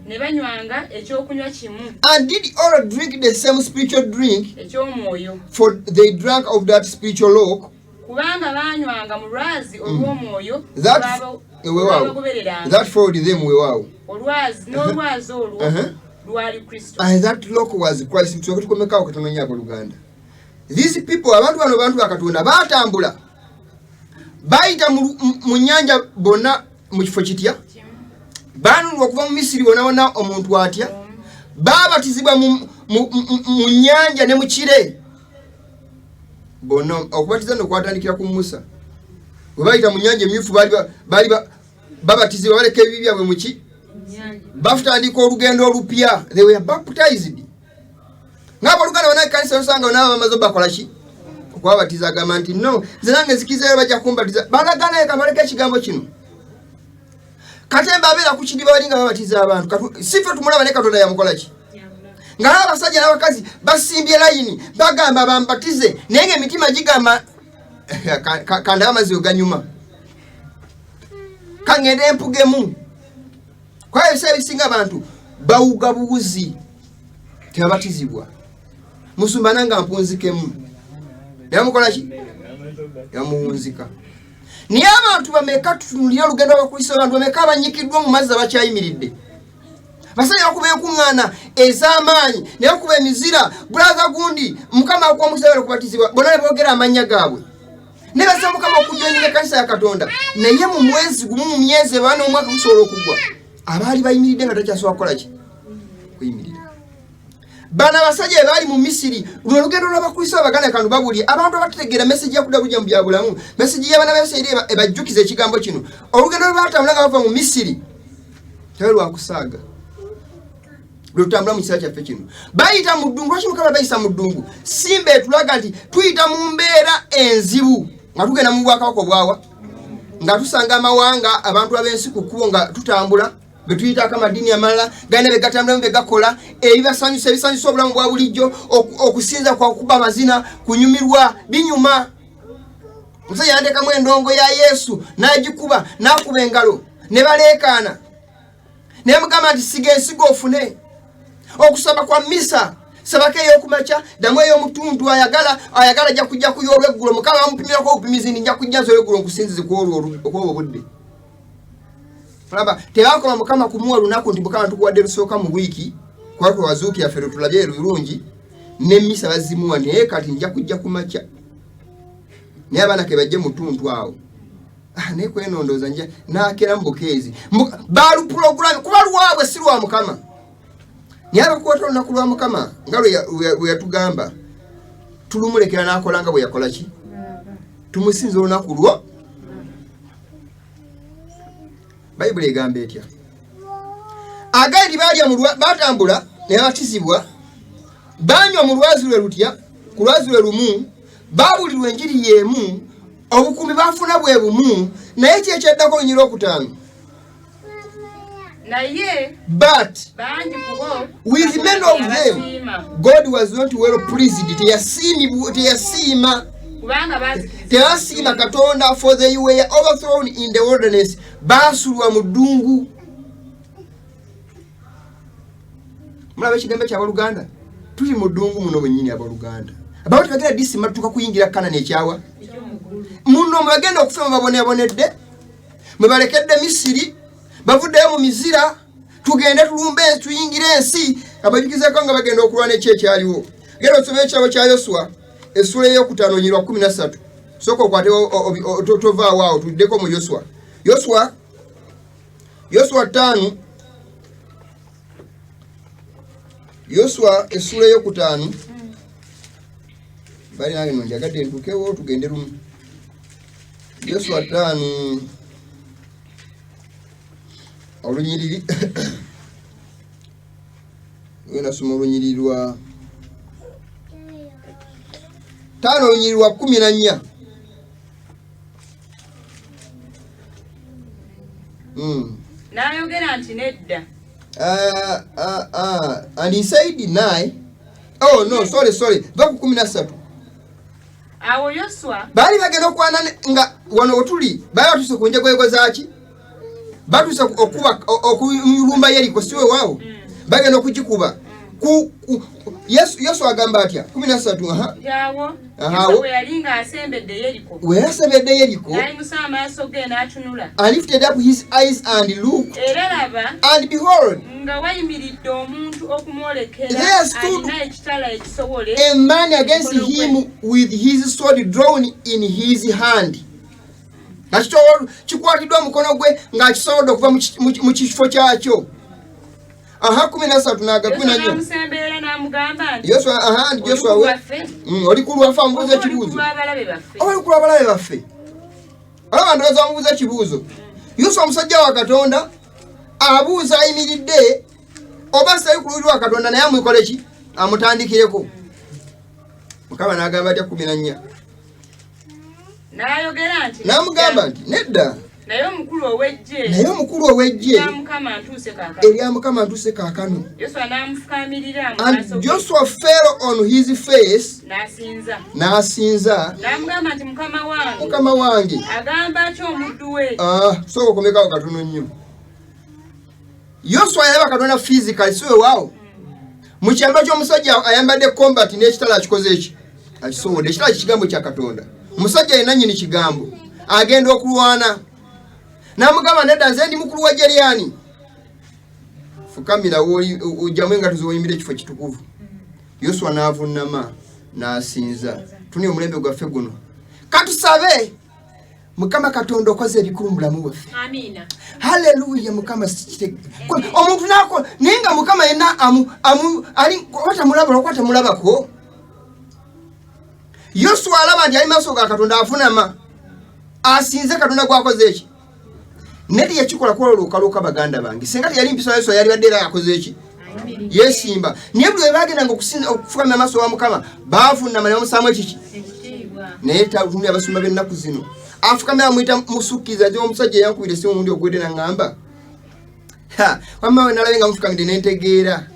ne banywanga ekyokunywa kimu. And did all drink the same spiritual drink. Eky'omwoyo. For they drank of that spiritual rock. Kubanga banywanga mu lwazi olw'omwoyo That followed them, weewaawo. Olwazi n'olwazi olwo lwali Kristo. And that rock was Christ. Tusooke tukomekaawo katono nnyo abooluganda. These people, abantu bano bantu ba Katonda, baatambula bayita mu nnyanja bonna mu kifo kitya, baanunulwa okuva mu Misiri wonna wonna omuntu atya, baabatizibwa mu nnyanja ne mu kire bonna. Okubatiza nno kwatandikira ku Musa. Bwe bayita mu nnyanja emyufu baali babatizibwa, baleka ebibi byabwe muki, batandika olugendo olupya. They were baptized. Ng'aboluganda bonna ekkanisa osanga bonna bamaze bakola ki? Okubabatiza. Agamba nti no, nze nange nzikirizayo bajja kumbatiza. Balaganaye kabaleka ekigambo kino. Katemba abeera ku kidiba bali nga babatiza abantu. Si ffe tumulaba, ne Katonda yamukola ki? Nga abasajja n'abakazi basimbye layini bagamba bambatize, naye nga emitima gigamba kandabe amazzi we ganyuma, kangende empugemu. Kuba ebiseera ebisinga abantu bawuga buwuzi, tebabatizibwa. Musumba nange ampunzikemu, yamukola ki? Yamuwunzika. Naye abantu bameka, tutunulire olugendo lw'Abakristo, abantu bameka abanyikiddwa mu mazzi abakyayimiridde? Basajja bakuba enkuŋŋaana ez'amaanyi, naye bakuba emizira, brother gundi Mukama akuwa omukisa bale kubatizibwa, bonna ne boogera amannya gaabwe ne basaba Mukama okujoininga ekkanisa ya Katonda. Naye mu mwezi gumu, mu myezi eba n'omwaka gusobola okuggwa, abaali bayimiridde nga takyasobola kukola ki? Kuyimirira. Bano abasajja be baali mu Misiri. Luno olugendo lw'Abakristo abaganda kanu babulye abantu abategeera message ya kudda bujja mu bya bulamu, message y'abaana ba Isirayiri ebajjukiza ekigambo kino. Olugendo lwe baatambula nga bava mu Misiri tewali lwakusaaga, lwe tutambula mu kiseera kyaffe kino. Bayita mu ddungu. Lwaki Mukama bayisa mu ddungu? Simba etulaga nti tuyita mu mbeera enzibu nga tugenda mu bwakabaka obwawa, nga tusanga amawanga, abantu ab'ensi ku kkubo nga tutambula, be tuyitaako amadiini amalala galina be gatambulamu, be gakola ebibasanyusa, ebisanyusa obulamu bwa bulijjo, okusinza kwa kukuba amazina, kunyumirwa, binyuma. Omusajja yatekamu endongo ya Yesu n'agikuba, n'akuba engalo ne baleekaana, naye mugamba nti siga ensigo ofune. Okusaba kwa misa, sabako ey'okumakya, ddamu ey'omutuntu, ayagala ayagala ajja kujja kuya olweggulo. Mukama bamupimirako obupimizi nti nja kujja nze olweggulo nkusinzize ku olwo obudde. Olaba tebakoma Mukama kumuwa lunaku nti Mukama tukuwadde lusooka mu wiiki kuba twewazuukira ffe lutulabye lulungi n'emmisa bazimuwa naye kati nja kujja ku makya naye abaana ke bajje mu ttuntu awo. Ah, naye kwenondooza nja naakera mu bukeezi baalupulogulami kuba lwabwe si lwa Mukama. Naye abakwata olunaku lwa Mukama nga lwe yatugamba tulumulekera n'akola nga bwe yakola ki tumusinza olunaku lwo. Bayibuli egamba etya? Agaye balya batambula ne babatizibwa, banywa mu lwazi lwe lutya, ku lwazi lwe lumu, babulirwa enjiri y'emu, obukuumi bafuna bwe bumu, naye ki ekyaddako olunyiriri olwokutaano? Naye but bangi ku bo with many of them God was not well pleased. Teyasiima. Kubanga baazikiriza Teyasiima Katonda, for they were overthrown in the wilderness. Baasulwa mu ddungu. Mulaba ekigambo ky'aboluganda, tuli mu ddungu muno mwennyini abooluganda. Abamu tebagenda disima tutuuka kuyingira Kanani ekyawa muno mwe bagenda okufa mwe babonebonedde mwe balekedde Misiri bavuddeyo mu mizira tugende tulumbe tuyingire ensi abajukizeeko nga bagenda okulwana eki ekyaliwo. Genda osome ekitabo kya Yoswa essula eyokutaano onyirwa 13. Sooka okwate tovaawo awo tuddeko mu Yoswa. Yoswa 5 Yoswa essula eyokutaano bali nange no njagadde ntuukewo tugende lumu. Yoswa 5 olunyiriri nasoma olunyiriri lwa 5 olunyiriri lwa 14. N'ayogera nti nedda. And he said nine. Oh no, sorry, sorry. Va ku 13. Awo Yoswa baali bagenda okwana nga wano wetuli baali batuuse ku njegoyego zaaki batuuse okuba okulumba Yeriko si weewaawo bagenda okugikuba. Yesu agamba atya 13 aha. Nti awo Aha, Yoswa awo. bwe yali ng'asembedde Yeriko We yasembedde Yeriko n'ayimusa amaaso ge n'atunula and lifted up his eyes and looked era laba and behold nga wayimiridde omuntu okumwolekera There stood alina ekitala ekisowole a man against him with his sword drawn in his hand. Nga kikwatiddwa omukono gwe ng'akisobodde okuva mu kifo kyakyo. Aha, 13 n'aga kumi na Yoswa nnya. n'amusemberera n'amugamba nti Yoswa, aha, oli Yoswa ku we lwaffe oli ku lwaffe amubuuza oba oli ku ekibuuzo. lw'abalabe baffe? Oba oli ku lw'abalabe baffe? Olaba ndowooza amubuuza ekibuuzo. Yoswa omusajja wa Katonda abuuza ayimiridde oba sali ku luuyi lwa Katonda naye amwikole ki? Amutandikireko. Mukama n'agamba atya 14? N'ayogera nti N'amugamba nti nedda. Naye omukulu ow'eggye Naye omukulu ow'eggye erya Mukama ntuuse kaakano. Erya Mukama ntuuse kaakano. Yoswa n'amufukaamirira mu And maaso ge Joshua fell on his face n'asinza. N'asinza. N'amugamba nti Mukama wange Mukama wange agamba ki omuddu we? Ah, sooka okomekawo katono nnyo. Yoswa yalaba Katonda physically si weewaawo mu kyamba ky'omusajja ayambadde combat n'ekitala akikoze eki akisobodde ekitala kigambo kya Katonda. Omusajja yenna nnyini kigambo agenda okulwana n'amugamba nedda nze ndi mukulu wa Jeryani fukamira ojjamu engatto z'oyimbira ekifo kitukuvu. Yoswa n'avunnama n'asinza. Tuni omulembe gwaffe guno katusabe Mukama Katonda okoze ebikulu mu bulamu bwaffe. Amiina. Haleluya Mukama omuntu nako naye nga Mukama yenna amu ali oba tamulaba olwokuba tamulabako. Yoswa alaba nti ali maaso ga Katonda avunama asinze Katonda gwakoze eki naye teyakikola kukola olukaluka baganda bange singa teyali mpisa Yoswa yalibadde era yakoze eki yesimba naye buli webagendanga okufukamira amaaso wa Mukama baavunama ne bamusaamu ekiki naye tatumya abasumba b'ennaku zino afukamira amuyita musukkiza nze omusajja eyankubira essimu omundi ogwedde naŋŋamba wamma we nalabye nga mufukamidde ne ntegeera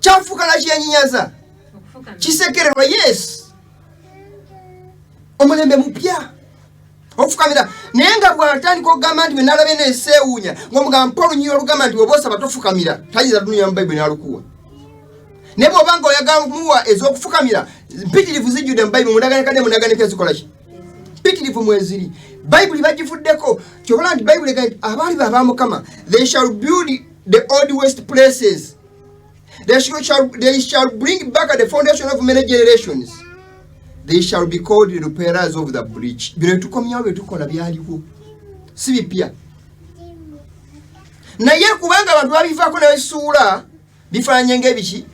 kyafuuka nakyennyinyaza kisekererwa. Yes, omulembe mupya ofukamira naye nga bw'atandika okugamba nti bwe nalabye neseewuunya ng'omugamba mpa olunyiriri olugamba nti bw'oba osaba tofukamira tayinza tunuya mu Bayibuli n'alukuwa naye bw'oba nga oyagala kumuwa ez'okufukamira mpitirivu zijjudde mu Bayibuli mundagaano kadde mundagaano empya zikola ki Mpitirivu mweziri. Bayibuli bagivuddeko. Kyobola nti Bayibuli egamba nti abaali ba Mukama, they shall build the old waste places, they shall bring back the foundation of many generations, they shall be called the repairers of the breach. Bino tukomyawo byetukola byaliwo, si bipya, naye kubanga abantu babivaako nebisuula bifaananye ngaebiki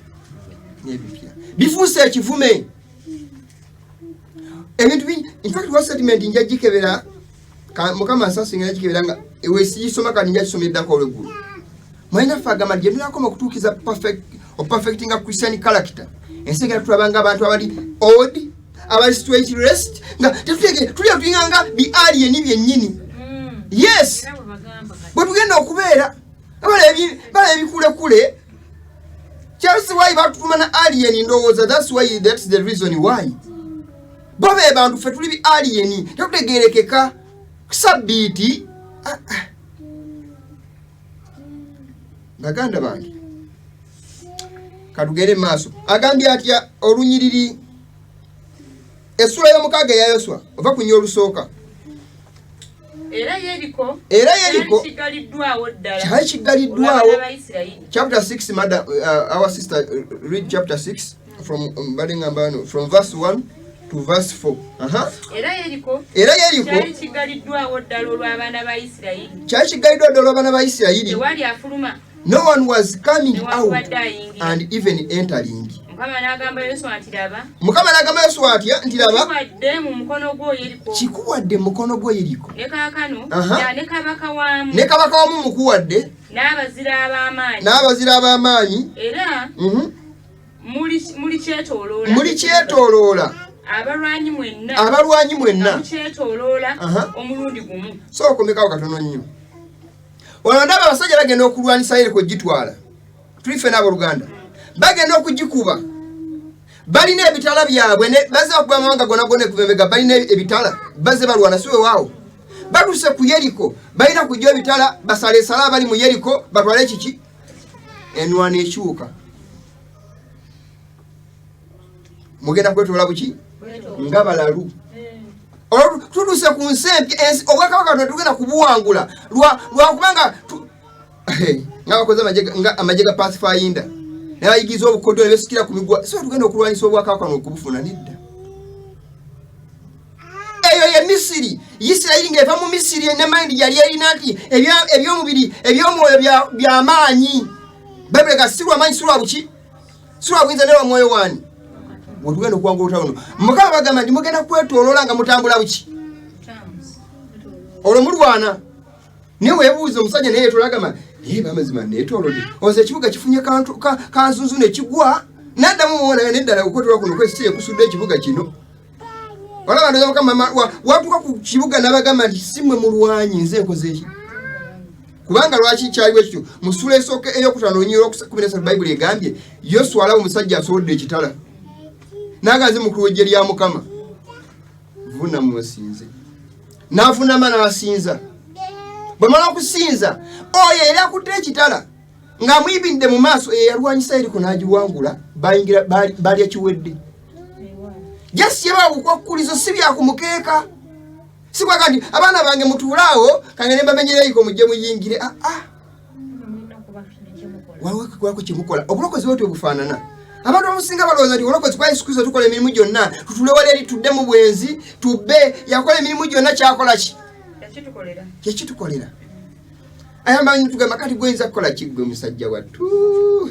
nebipya, bifuuse ekivume. Ebintu infact wa statement nja gikebera, Mukama nsasinga gikebera nga wesigisoma, kati nja kisoma eddako olweggulu. Mwanyinaffe agamba nti gyetunakoma okutuukiza operfectinga Christian character, ensi egenda tulaba nga abantu abali odd, abali straight rest, nga tetutege tulya tulinga nga bi alien byennyini. Yes, bwe tugenda okubeera bala ebikulekule. That's why batutuma na alien. Ndowooza that's why, that's the reason why bo be bantu, ffe tuli bi alien, tetutegerekeka sabbiiti. Ah, ah. Baganda bange, katugende maaso. Agambye atya olunyiriri essula y'omukaaga eya Yoswa, ova ku nnyo olusooka? Era Yeriko Era Yeriko kiggaliddwawo ddala kyali kiggaliddwawo. Olw'abaana ba Isirayiri. Chapter 6, madam, our sister, read chapter 6 from balingamba no, from verse 1 to verse 4. Aha. Era Yeriko Era Yeriko kyali kiggaliddwawo ddala olw'abaana ba Isirayiri. Kyali kiggaliddwa ddala olw'abaana ba Isirayiri. Tewali afuluma No one was coming out newankubadde ayingira. and even entering. Mukama n'agamba Yoswa nti, "Laba, Mukama n'agamba Yoswa atya nti, "Laba, kikuwadde mu mukono gwo Yeriko kikuwadde mu mukono gwo Yeriko ne kaakano ne kabaka waamu ne kabaka wamu mukuwadde n'abazira ab'amaanyi n'abazira ab'amaanyi era muli kyetooloola muli kyetooloola abalwanyi mwenna abalwanyi mwenna nga mukyetooloola omulundi gumu." So okomekawo katono nnyo. Wano ndaba abasajja bagenda okulwanisa Yeriko gitwala. Tuli ffena abooluganda, bagenda okugikuba, balina ebitala byabwe, bazze bakuba amawanga gona gona ekuvembega, balina ebitala, bazze balwana. Si wewaawo batuuse ku Yeriko, balina kujja ebitala basalesale abali mu Yeriko batwale kiki. Enwana ekyuka, mugenda kwetoola buki nga balalu. Olwo tutuuse ku nsi empya, obwakabaka Katonda tugenda kubuwangula lwakubanga nga bakoze nga amagye ga Pathfinder nabayigiriza obukodyo ne besikira ku migwa. Si tugenda okulwanyisa obwakabaka nokubufuna, nedda. Eyo ye Misiri. Isirayiri ng'eva mu Misiri ne mind yali erina nti ebyomubiri, ebyomwoyo byamaanyi. Bayibuli ga si lwamaanyi, si lwa buki, si lwa buyinza, naye lwa mwoyo waani wetugenda okuwangula olutalo luno. Mukama bagamba nti mugenda kwetoloola nga mutambula buki, olwo mulwana. Naye weebuuza omusajja naye yetoola, agamba, "Naye bamazima neetoolodde, oza ekibuga kifunye kanzunzu nekigwa." Naddamu muwona neddala okwetoola kuno kwesi ekusudde ekibuga kino. Olaba ndoza Mukama watuuka ku kibuga n'abagamba nti si mmwe mulwanyi, nze nkoze eki. Kubanga lwaki kyaliwo ekityo? Mu ssula esooka eyokutaano olunyiriri olwokumi nesatu, Bayibuli egambye Yoswa alaba omusajja asobodde ekitala n'aganze mukulu w'eggye lya Mukama, vuna musinze. N'avunama n'asinza. Bwemala okusinza, oyo yali akutte ekitala ng'amuyimiridde mu maaso eyalwanyisa Yeriko n'agiwangula, bayingira balya kiwedde. Just yaba bukwakkulizo, si byakumukeeka, si kwaga nti abaana bange mutuule awo kange ne mbamenyera Yeriko mujje muyingire. Ah, ah. Waliwo ekikolako kyemukola. Obulokozi bwetyo bufaanana. Abantu abasinga balowooza nti obulokozi kwa Yesu Kristo tukola emirimu gyonna, tutule wali eri, tudde mu bwenzi, tubbe. Yakola emirimu gyonna, kyakola ki? Yakitukolera. Kyekitukolera. Ayamba tugamba kati gwenza kukola kiggwe musajja wattu.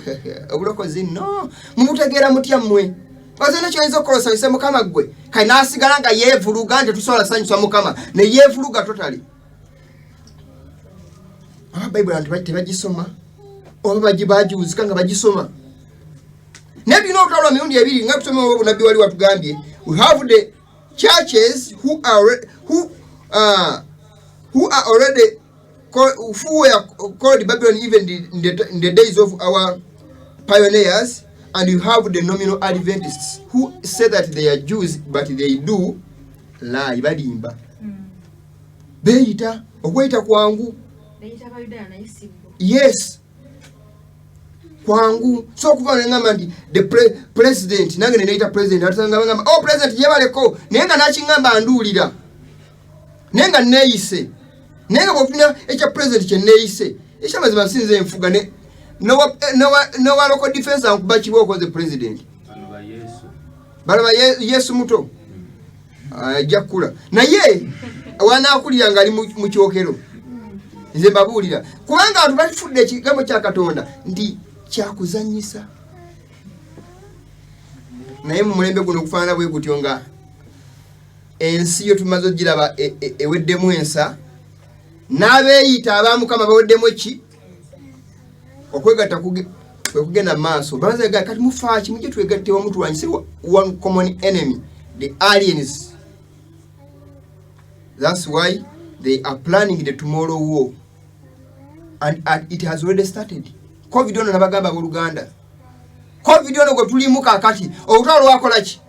Obulokozi nno mubutegeera mutya mmwe? Ozena kyoyinza okukola osanyuse Mukama ggwe? Kale n'asigala nga yeevuluga nti tusobola sanyusa Mukama, ne yeevuluga totally. Aba Bayibuli abantu tebagisoma oba bagiwuzika nga bagisoma. Naye tulina olutalo lwa mirundi ebiri nga tusoma obunabbi. Wali watugambye we have the churches who are already who were called Babylon even in the days of our pioneers, and you have the nominal Adventists who say that they are Jews, but they do lie. Balimba, beeyita okweyita kwangu. Beyita Bayudaaya naye si bo. Yes, kwangu. So okuva neŋamba nti the president, nange neneyita president, atanga bagamba, "Oh, president yebaleko," naye nga nakiŋŋamba nduulira. Naye nga neeyise, naye nga bwofuna ekya president kye neeyise, ekyamazima sinze enfuga nowa local defense ankuba kibooko ze president. Balaba Yesu muto ajja kukula, naye wanaakulira ng'ali mu kyokero. Nze mbabuulira, kubanga abantu batufudde ekigambo kya Katonda nti kyakuzanyisa. Naye mu mulembe guno okufaanana bwe gutyo, nga ensi yo tumaze ogiraba eweddemu ensa, n'abeeyita aba Mukama baweddemu eki okwegatta kwe kugenda mu maaso. Bazaga kati mufaaki, mujje twegatte wamu tulwanyise one common enemy, the aliens. That's why they are planning the tomorrow war, and it has already started. COVID ono, nabagamba abooluganda, COVID ono gwe tulimu kakati, olutalo lwakola ki?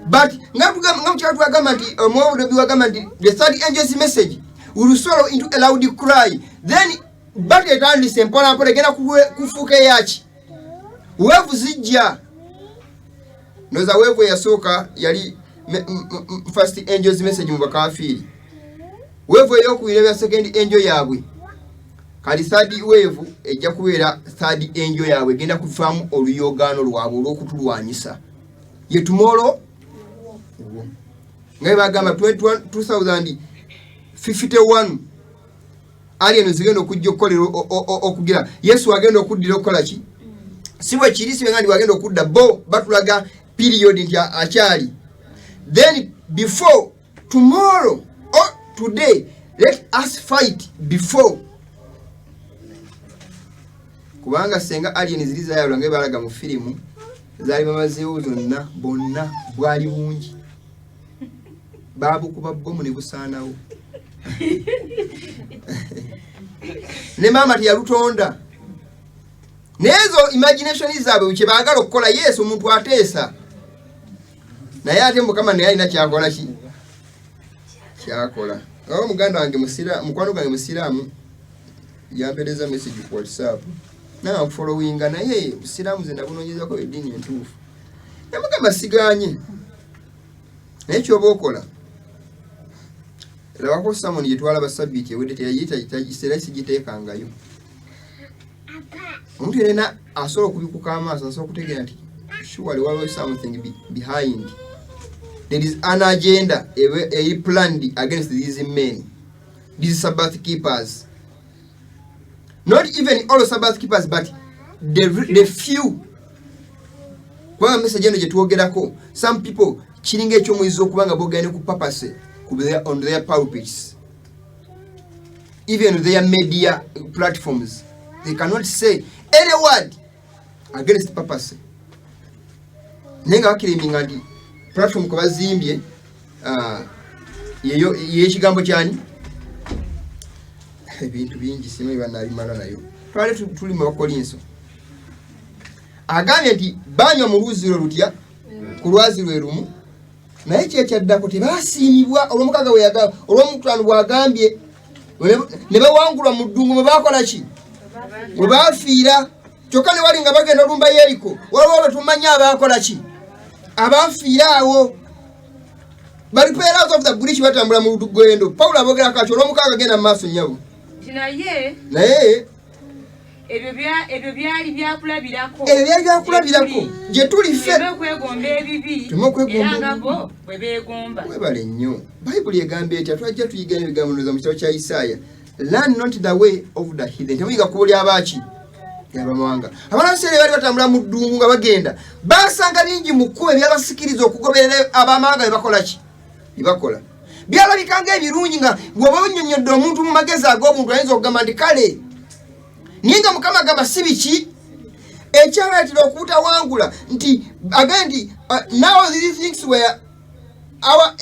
But nga mukyalo twagamba nti omwobudobi wagamba nti the third angel's message will swallow into a loud cry, then but etandise mpolampola, egenda kufuuka eyaki wave zijja. Noza wave eyasooka yali first angel's message mu bakafiiri, wave eyokubiri ebya second angel yaabwe, kali third wave ejja kubeera third angel yaabwe, egenda kuvaamu oluyogaano lwabwe olw'okutulwanyisa, ye tomorrow. Nga bagamba 2051 alien zigenda okujja okukolera okugira Yesu agenda okuddira okukola ki? Si bwe kiri? Si bwe nga ndi wagenda okudda, bo batulaga period nti akyali. Then before tomorrow or today, let us fight before, kubanga senga alien ziri zayawula nga balaga mu firimu, zaali bamazeewo zonna bonna, bwali bungi, babukuba bomu ne busaanawo. Ne maama teyalutonda. Naye ezo imagination zaabwe kye baagala okukola. Yesu omuntu ateesa, naye ate Mukama naye alina kyakola ki kyakola. Oba muganda wange mukwano gwange musiraamu yampereza message ku WhatsApp, naye nfollowinga, naye busiraamu ze nabunoonyezako eddiini entuufu. Yamugamba siganye, naye kyoba okola, labako sermon gye twalaba sabbiiti ewedde, teyayita sigiteekangayo. Omuntu yenna asobola okubikuka amaaso, asobola okutegeera nti surely waliwo something behind. There is an agenda eri planned against these men, these Sabbath keepers. Not even all Sabbath keepers, but the few, kubanga message eno gye twogerako, some people kiringa ekyomuyizo okubanga boogera ne ku purpose on their pulpits, even their media platforms, they cannot say any word against purpose, naye nga baclaiminga nti platform kwe bazimbye yeyo yekigambo kyani. Ebintu bingi simanyi banabimala nayo. Twale tuli mu Bakolinso, agambye nti banywa mu luzzi lwe lutya, ku lwazi lwe lumu, naye kyekyaddako tebasiimibwa. Olwomukaaga bwe olwomutaano bwagambye ne bawangulwa mu ddungu, bwe bakola ki? Bwe bafiira. Kyokka ne wali nga bagenda olumba Yeriko, waliwo bwe tumanyi abakola ki? Abafiira awo bali pillars of the breach, batambula mu lugendo. Pawulo abogerako ati olwomukaaga, genda mu maaso nnyabo. Nti naye Naye ebyo byali byakulabirako. Ebyo byali byakulabirako gye tuli ffe. Tuleme okwegomba ebibi Tuleme okwegomba era nga ebibi. bo bwe beegomba. Webale nnyo. Bayibuli egamba etya? Twajja tuyiga ebigambo ndoza mu kitabo kya Isaaya, "Learn not the way of the heathen." Temuyiga kkubo lyabaki? Lyabamawanga. Abaana baali batambula mu ddungu nga bagenda, basanga bingi mu kkubo ebyabasikiriza okugoberera abamawanga. Bye bakola ki? Bye bakola byalabika nga ebirungi, nga bw'oba onyonyodde omuntu mu magezi ag'obuntu ayinza okugamba nti kale, naye nga Mukama agamba si biki ekyabaleetera okubutawangula, nti agambye nti now these things were our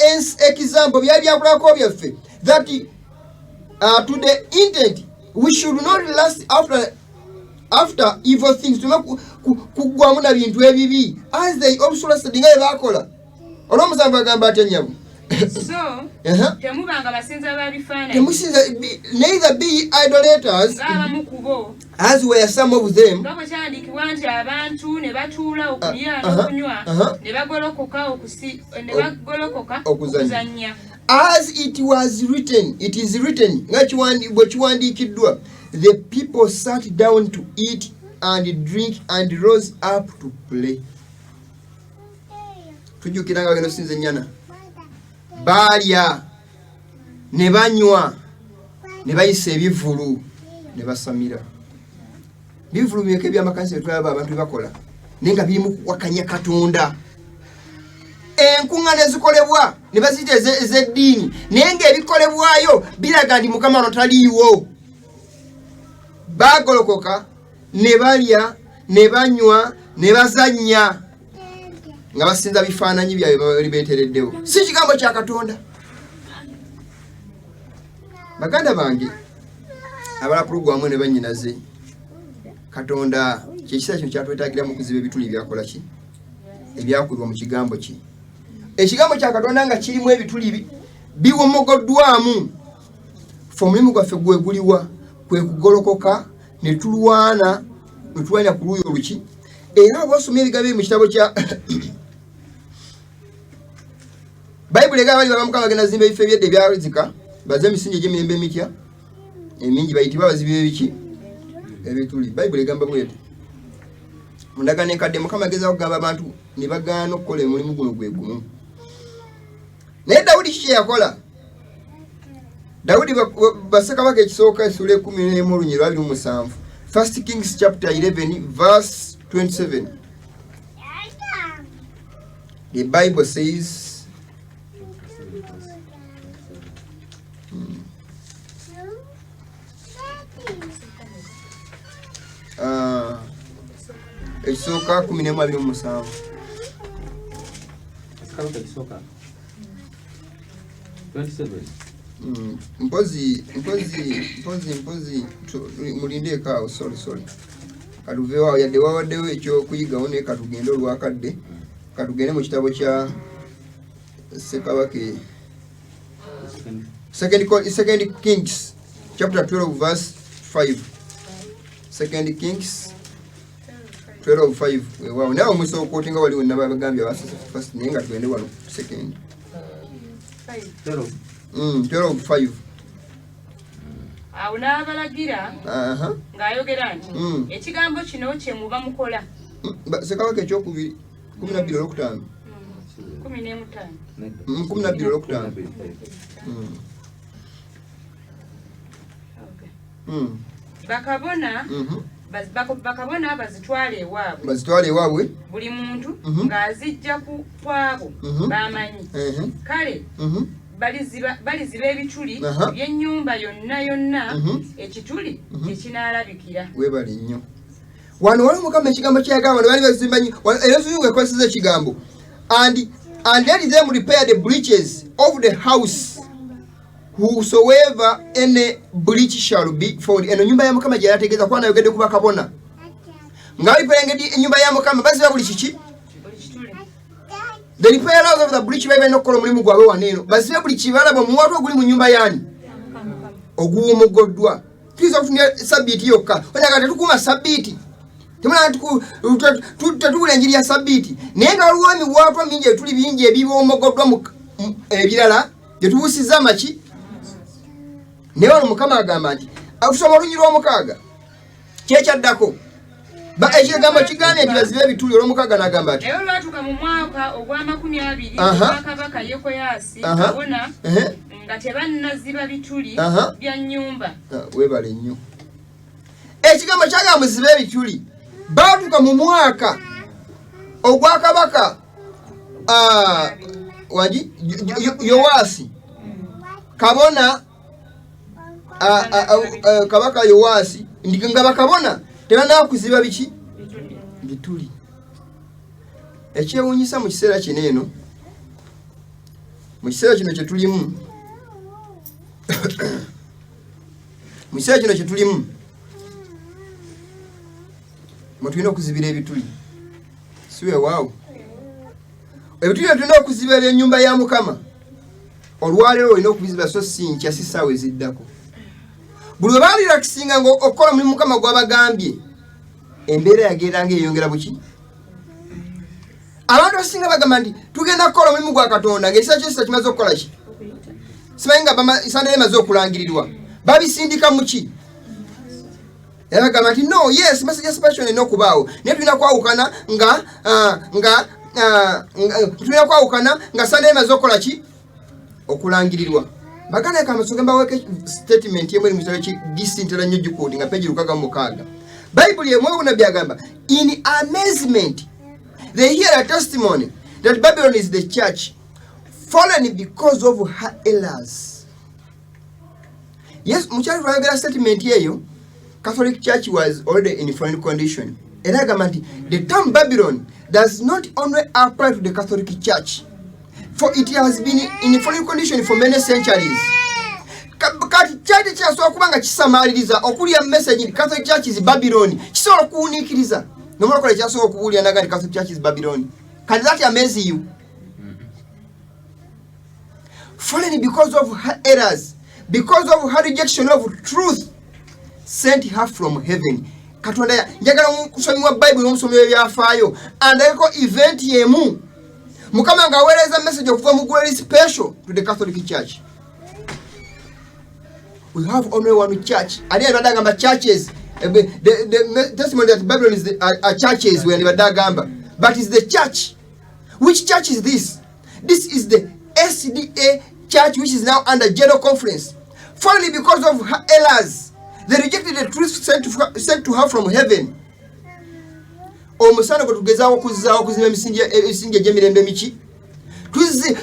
example, byali byakulako byaffe, that to the intent we should not lust after evil things, tuleme kuggwamu na bintu ebibi, as they also lusted, nga bye bakola. Olw'omusanvu agamba atya nnyabo? So temubanga basinza ba bifaananyi. Temusinza, neither be idolaters, ng'abamu ku bo, as were some of them, nga bwe kyandiikibwa nti abantu ne batuula okulya n'okunywa, ne bagolokoka Okuzannya. okuzannya. As it was written, it is written, nga bwe kiwandiikiddwa, the people sat down to eat and drink and rose up to play. Tujjukira nga bagenda okusinza ennyana, baalya ne banywa ne bayisa ebivvulu ne basamira. Bivvulu bimeka ebyamakanisa byetulaba abantu byebakola naye nga birimu kuwakanya Katonda. Enkuŋŋaana ezikolebwa ne baziyita ez'eddiini naye ng'ebikolebwayo biraga nti Mukama ono taliiwo. Baagolokoka ne balya ne banywa ne bazannya nga basinza bifaananyi byabwe bali beetereddewo, si kigambo kya Katonda. Baganda bange abala pulogulaamu ne bannyinaze, Katonda kyekiseera kino kyatwetaagira mu kuziba ebituli ebyakola ki ebyakubibwa mu kigambo kye. Ekigambo kya Katonda nga kirimu ebituli biwomogoddwamu. Ffe omulimu gwaffe gwe guliwa? Kwe kugolokoka ne tulwana ne tulwanira ku luuyi oluki. Era oba osomye ebigambo ebiri mu kitabo kya Bayibuli egamba bali baba Mukama bagenda zimba ebifo ebyedda ebyazika, baze emisingi egy'emirembe emitya emingi, bayitibwe abazibi b'ebiki ebituli. Bayibuli egamba bweti mu ndagaano enkadde, Mukama agezaako kugamba abantu ne bagaana okukola omulimu guno gwe gumu. Naye Dawudi kiki kye yakola? Dawudi, Bassekabaka ekisooka essuula 11 olunyiriri lwa 27, First Kings chapter 11 verse 27, the Bible says, ekisooka 11 27. Kabaka ekisooka 27. Mpozi mpozi mpozi mpozi, mulindeeko awo. Sorry, sorry, katuveewo awo yadde wawaddewo ekyokuyigawo, naye katugende olwakadde, katugende mu kitabo kya Ssekabaka Second Kings chapter 12 verse 5. Second Kings 12 5. Weewaawo naye omusobola okwotinga wali wonna babagambye abasose first, naye nga tugende wano second. 12. 12 5. Awo n'abalagira ng'ayogera nti, "Ekigambo kino kye muba mukola." Ssekabaka ekyokubiri 12 olwokutaano. 15. Nedda. 12 olwokutaano. Bakabona bakabona bazitwale ewaabwe. Bazitwale ewaabwe. Buli muntu ng'azijja ku kwabo bamanyi. Kale baliziba ebituli by'ennyumba yonna yonna, ekituli tekinaalabikira. Webale nnyo. Wano wali Mukama ekigambo kyeyagamba wano bali bazimba era zungu ekozesa ekigambo and let them repair the breaches of the house, whosoever any breach shall be found. Eno nyumba ya Mukama gye yategeeza kuba nayogedde ku bakabona nga balipayengedi ennyumba ya Mukama, baziba buli kiki? Buli kituli. The repairers of the breach bali balina okukola omulimu gwabwe wano eno, bazibe buli kibalaba omuwatu oguli mu nyumba yaani oguwumugoddwa. Tuyinza okutumya sabbiiti yokka onaga tetukuuma sabbiiti, tetuwula enjiri ya sabbiiti, naye nga waliwo emiwaatwa mingi etuli bingi ebibomogoddwa mu ebirala gyetubuusiza amaki. Naye wano Mukama agamba nti tusoma olunyi lw'omukaaga kyekyaddako. Ekigambo kigambye nti bazibe ebituli. Olwomukaaga n'agamba ati, Naye olwatuuka mu mwaka ogw'amakumi abiri ogwa kabaka Yekoyaasi, kabona nga tebannaziba bituli bya nnyumba. Ah, weebale nnyo. Ekigambo kyagamba muzibe ebituli. Baatuka mu mwaka ogwa kabaka wangi Yowaasi kabona, kabaka Yowaasi, nga bakabona tebanakuziba biki? Bituli. Ekyewuunyisa mu kiseera kino eno, mu kiseera kino kyetulimu, mu kiseera kino kyetulimu mwe tulina okuzibira ebituli, si weewaawo? Ebituli bye tulina okuziba ebyennyumba ya Mukama olwaleero olina okubiziba, so si nkya, si ssaawa eziddako. Buli we balirakisinga nga okukola omulimu Mukama gw'abagambye, embeera yagendanga eyongera buki. Abantu abasinga bagamba nti tugenda kukola omulimu gwa Katonda ng'ekisa kyekisa kimaze okukola ki? Simanyi nga Sande emaze okulangirirwa, babisindika muki? Era bagamba nti no, yes, message ya separation erina okubaawo, naye tulina kwawukana nga nga tulina kwawukana nga Sande emaze okukola ki? Okulangirirwa. Baganda kamasoke mbaweke statement emu eri mu kitabo gisintera nnyo gikuudi nga peji 66. Bayibuli emu obunabbi agamba, in amazement they hear a testimony that Babylon is the church fallen because of her errors. Yes, mukyali twayogera statement eyo, Catholic Church was already in foreign condition. Era agamba nti the term Babylon does not only apply to the Catholic Church, for it has been in foreign condition for many centuries. Kati kyali kyasobola kuba nga kisamaaliriza okulya message nti Catholic Church is Babylon. Kisobola okuwuniikiriza nomulakola ekyasobola okubuulira naga nti Catholic Church is Babylon. Can that amaze you? Fallen because of her errors, because of her rejection of truth sent her from heaven. Katonda njagala omusomi wa Bayibuli n'omusomi w'ebyafaayo andageko event y'emu Mukama ng'aweereza message okuva mu ggulu eri special to the Catholic Church. We have only one church. Ali yandibadde agamba churches. The testimony that Babylon is the, are churches we yandibadde agamba, but is the church. Which church is this? This is the SDA church, which is now under general conference. Finally, because of her errors, they rejected the truth sent to her from heaven. Omusana gwe tugezaako okuzzaawo okuzimba emisingi egy'emirembe miki,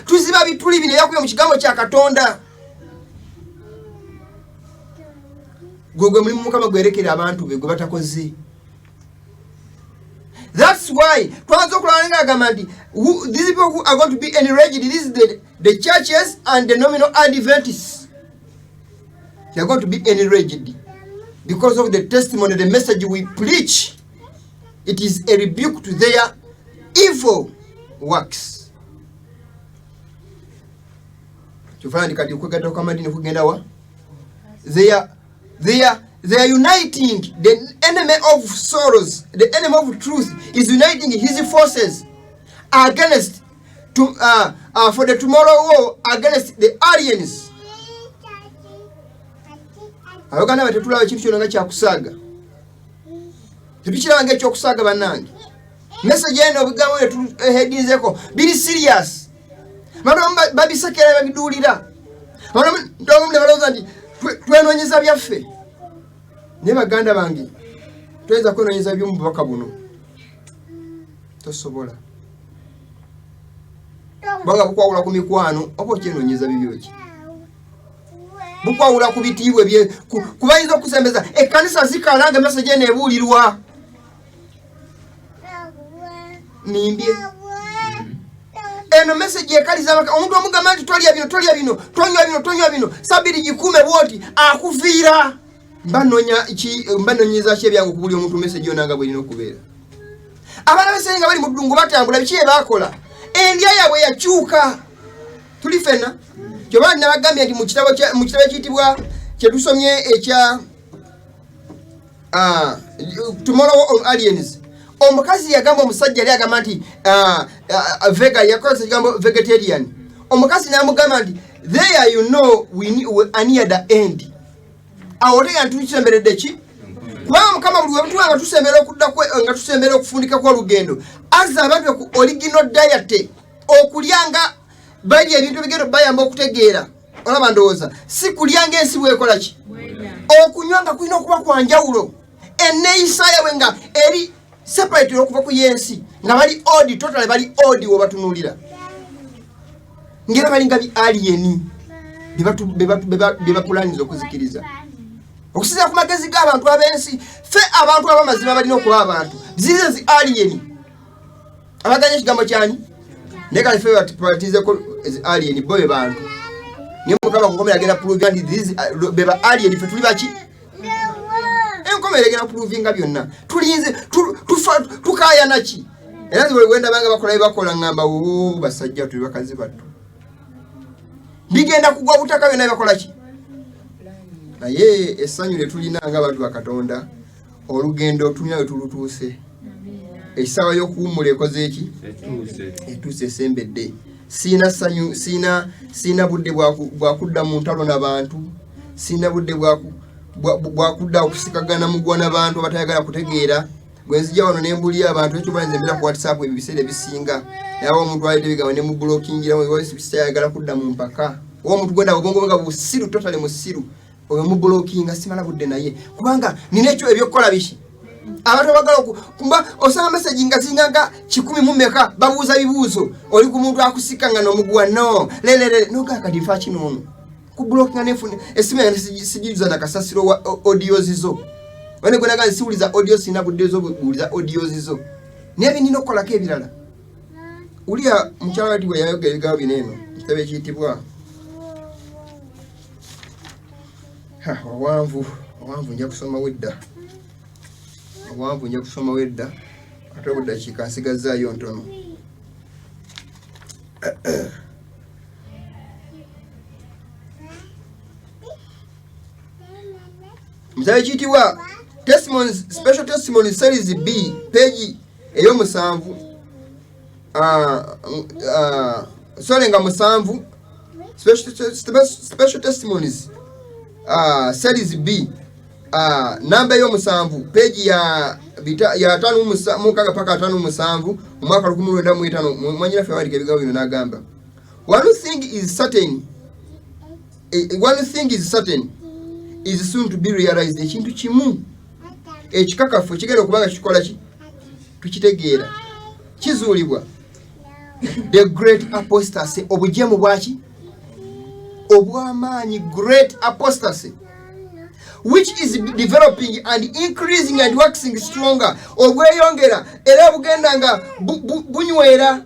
tuziba bituli bino ebyakubye mu kigambo kya Katonda. Gwe gwe mulimu Mukama gwerekera abantu be gwe batakoze. That's why twamaze okulaba nga agamba nti these people who are going to be enraged, this is the churches and the nominal Adventists. They are going to be enraged because of the testimony, the message we preach. It is a rebuke to their evil works. Kyova nti kati okwegatta kw'amadiini kugenda wa? They are uniting the enemy of souls, the enemy of truth is uniting his forces against to, for the tomorrow war against the aliens. Abaganda be tetulaba ekintu kyonna nga kyakusaaga, tetukiraba nga ekyokusaaga. Bannange, message eno, obigambo byetuhedinzeko biri serious. Abantu abamu babisekera, babiduulira, abantu abamu ne balowooza nti twenoonyeza byaffe. Naye baganda bange, toyinza kwenoonyeza byo mu bubaka buno, tosobola, kubanga bukwawula ku mikwano. Oba okyenoonyeza bibyo ki? Bukwawula ku bitiibwa ebye kubayinza okusembeza. Ekkanisa zikala nga message eno ebuulirwa. Nimbye? Eno message ekaliza omuntu omugamba nti tolya bino, tolya bino, tonywa bino, tonywa bino, sabiri gikume bwoti, akuviira. Mba nonya ki? Mba nonyeza ki ebyange okubuli omuntu message yonna nga bwerina okubeera? Abaana b'Isirayiri nga bali mu ddungu batambula, biki bye baakola? Endya yaabwe yakyuka. Tuli fenna kyoba nabagambye nti mu kitabo ekiyitibwa kyetusomye ekya Tomorrow on Aliens, omukazi yagamba omusajja yali agamba nti vega, yakozesa ekigambo vegetarian. Omukazi n'amugamba nti there, you know, we are near the end. Awo otegeera nti tukisemberedde ki? Kubanga Mukama buli wetuba nga tusembera okudda nga tusembera okufundika kw'olugendo, azza abantu ku original diet, okulya nga balya ebintu ebigenda bayamba okutegeera. Olaba, ndowooza si kulya ng'ensi bwekola ki, okunywa nga kulina okuba kwa njawulo, enneeyisa yaabwe nga eri separate okuva ku yensi, nga bali odd, totally bali odd. Webatunuulira ngera balinga bi alien bye bapulaniza okuzikiriza okusinziira ku magezi g'abantu ab'ensi. Ffe abantu ab'amazima balina okuba abantu zize zi alien abaganya ekigambo kyani, naye kale ffe batizeko zi alien, bo be bantu. Naye Mukama kukomera agenda provinga nti be ba alien, ffe tuli baki? Enkomera egenda provinga byonna. Tulinze tukayana ki? Era nze bwe ndabanga bakola bye bakola, ŋŋamba, "Oo, basajja tuli bakazi battu, bigenda kugwa butaka byonna byebakola ki." Naye essanyu lye tulina ng'abantu ba Katonda, olugendo tulina we tulutuuse, essaawa y'okuwummula ekoze eki? Etuuse. Etuuse, esembedde. Siina ssanyu, siina budde bwakudda mu ntalo n'abantu, siina budde bwakudda okusikagana mugwa n'abantu abatayagala kutegeera. Bwe nzija wano ne mbulira abantu, ekyo nze mbeera ku WhatsApp ebiseera ebisinga, naye omuntu aleeta ebigambo ne mubulokingira, sitayagala kudda mu mpaka. Oba omuntu gwenda obwongo bwe nga busiru, totally musiru, oyo mubulokinga, simala budde naye, kubanga nina ekyo ebyokukola biki. Abantu abagala kumba osanga message nga ziringa nga 100 mu mmeka, babuuza bibuuzo, oli ku muntu akusika nga n'omuguwa no lelele noga kati nfa kino ono kubulokinga nefune esimu yange sigijuza na kasasiro wa audio zizo wane gwe naga nsiwuliza audio, sina budde zo buwuliza audio zizo, naye binina okukolako ebirala. Uliya mukyala wati bwe yayogera ebigambo bino eno ekitabo ekiyitibwa owanvu owanvu nja kusomawo edda, owanvu nja kusomawo edda, ate obuddakiika nsigazzaayo ntono. Mutabo ekiyitibwa Testimonies, Special Testimony Series B, page ey'omusanvu, sorry nga 7, Special Testimonies, Series B, namba ey'omusanvu, page ya 56 paka 57, mu mwaka 1905, mwanyinaffe yawandiika ebigambo bino n'agamba, one thing is certain, one thing is certain is soon to be realized. Ekintu kimu ekikakafu ekigenda okuba nga kikola ki, tukitegeera, kizuulibwa, the great apostasy, obujeemu bwaki obw'amaanyi, great apostasy which is developing and increasing and waxing stronger, obweyongera era bugenda nga bunywera,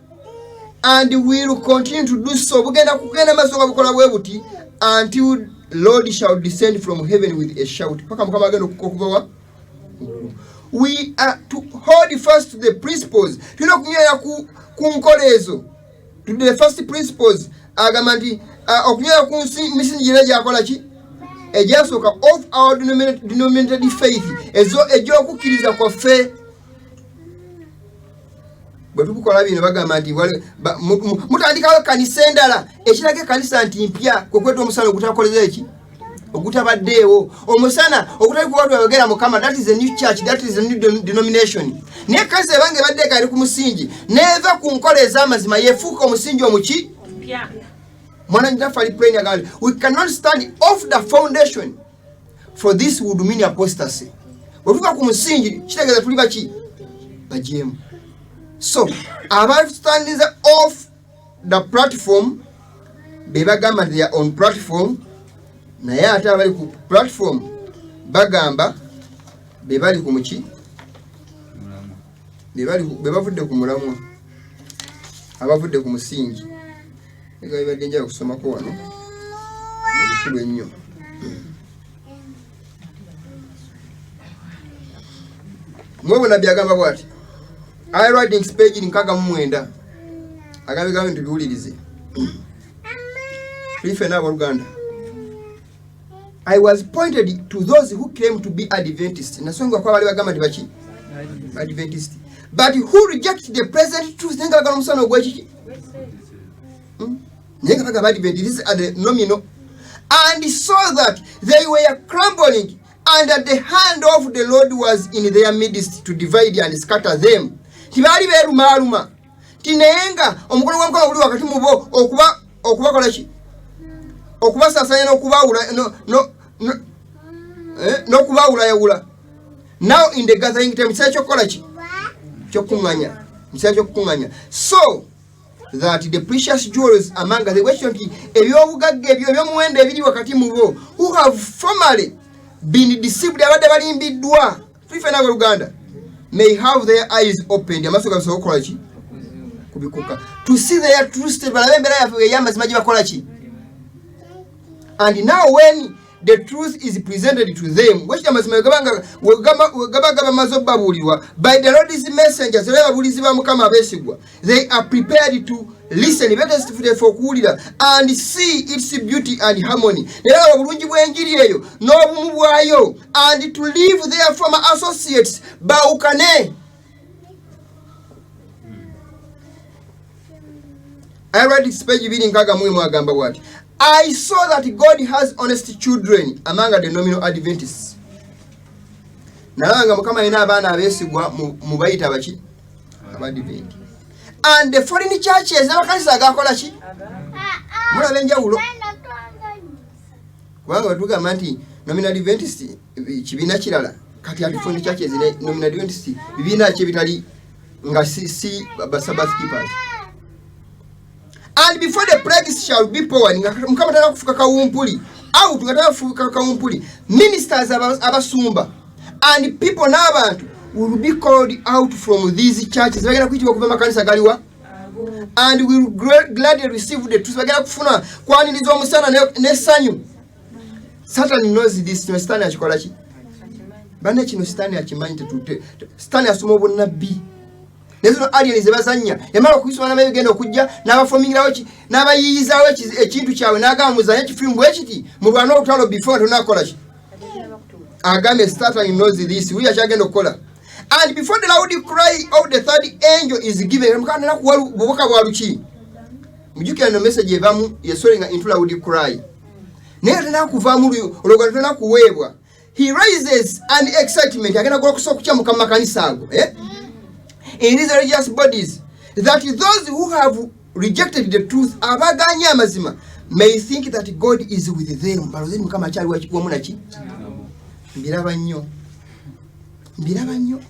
and will continue to do so, bugenda kugenda maaso nga bukola bwe buti, until Lord shall descend from heaven with a shout, paka Mukama agenda okuva wa. We are to hold fast to the principles, tulina okunywera ku nkola ezo, to the first principles. Agamba nti okunywera ku misingi gina gyakola ki egyasooka of our denominated faith, ezo egy'okukkiriza kwaffe. Bwe tubukola bino bagamba nti mutandikawo ekkanisa endala, ekiraga ekkanisa nti mpya kwe kweta omusana ogutakoleza eki ogutabaddeewo, omusana ogutali kuba twayogera Mukama. That is a new church, that is a new denomination. Naye ekkanisa ebanga ebadde eka eri ku musingi n'eva ku nkola ez'amazima, yefuuka omusingi omuki. Mwana nyinaffe ali plain, agamba we cannot stand off the foundation, for this would mean apostasy. Bwe tuva ku musingi kitegeeza tuli baki bajeemu. So abastandinze off the platform be bagamba nti they are on platform, naye ate abali ku platform bagamba be bali ku muki, be bavudde ku mulamwa, abavudde ku musingi. Ega bibadde njala okusomako wano ebikulu ennyo. Mwebo nabbi agamba bw'ati, I writings page 69, agamba ebigambo nti biwulirize. Tuli ffenna abooluganda. I was pointed to those who claim to be Adventist. Nasonga kwa wale bagamba nti baki Adventist, but who reject the present truth. Naye nga bagamba omusana ogw'ekiki, Naye nga bagamba Adventist, these are the nominal, and saw that they were crumbling and that the hand of the Lord was in their midst to divide and scatter them. Tibaali beerumaaluma ti, naye nga omukono gwa Mukama guli wakati mu bo okubakola ki, okubasaasanya n'okubaawulayawula. Now in the gathering time, kiseera ky'okukola ki, ky'okukuŋŋanya, kiseera ky'okukuŋŋanya, so that the precious jewels among the bwekityo nti ebyobugagga ebyo ebyomuwendo ebiri wakati mu bo, who have formerly been deceived, abadde balimbiddwa, tuli ffenna abooluganda, may have their eyes opened, amaaso gaabwe okukola ki, kubikuka, to see their true state, balabe embeera yaffe ey'amazima gye bakola ki. And now when the truth is presented to them, bwekityo amazima wegaba gabamaze obbabuulirwa by the Lord's messengers, era ababuulizi ba Mukama abeesigwa, they are prepared to listen, beteeseteefu okuwulira, and see its beauty and harmony, era laba obulungi bw'enjiri eyo n'obumu bwayo, and to leave their former associates, baawukane. Iradix page 261 agamba bw'ati, I saw that God has honest children among the nominal Adventists. Nalaba nga Mukama alina abaana abeesigwa mu bayita baki? Abadventi. And the foreign churches n'amakanisa agakola ki? Mulaba enjawulo? Kubanga bwe tugamba nti nominal Adventist kibiina kirala, kati ati foreign churches ne nominal Adventist bibiina ki ebitali nga si ba Sabbath keepers? And before the plagues shall be poured, nga Mukama tana kufuka kawumpuli out, nga tana kufuka kawumpuli, ministers abasumba and people n'abantu will be called out from these churches, bagenda kuyitibwa okuva makanisa galiwa, and will gladly receive the truth, bagenda kufuna kwaniriza omusana n'essanyu. Satan knows this. Kino Satan akikola ki? Banne kino Satan akimanyi. Satan asoma obunnabbi ne zino aliens ze bazannya, yamala okubisoma n'amabigenda okujja n'abafomingirawo n'abayiiyizaawo ekintu kyabwe n'agamba muzanye ekifirimu bwe kiti mulwane olutalo before tonakola ki. Agambye Satan knows this, wuyo akyagenda okukola. And before the loud cry of the third angel is given, mukana nakuwa bubaka bwa luki. Mujjukira no message evamu yesolinga into loud cry, naye tenakuvaamu olugano tenakuweebwa. He raises an excitement, agenda gola okusobola okukyamuka mu makanisa ago, eh? In these religious bodies, that those who have rejected the truth, abaganye amazima, may think that God is with them, balowooze nti Mukama akyali wamu naki. Mbiraba nnyo, mbiraba nnyo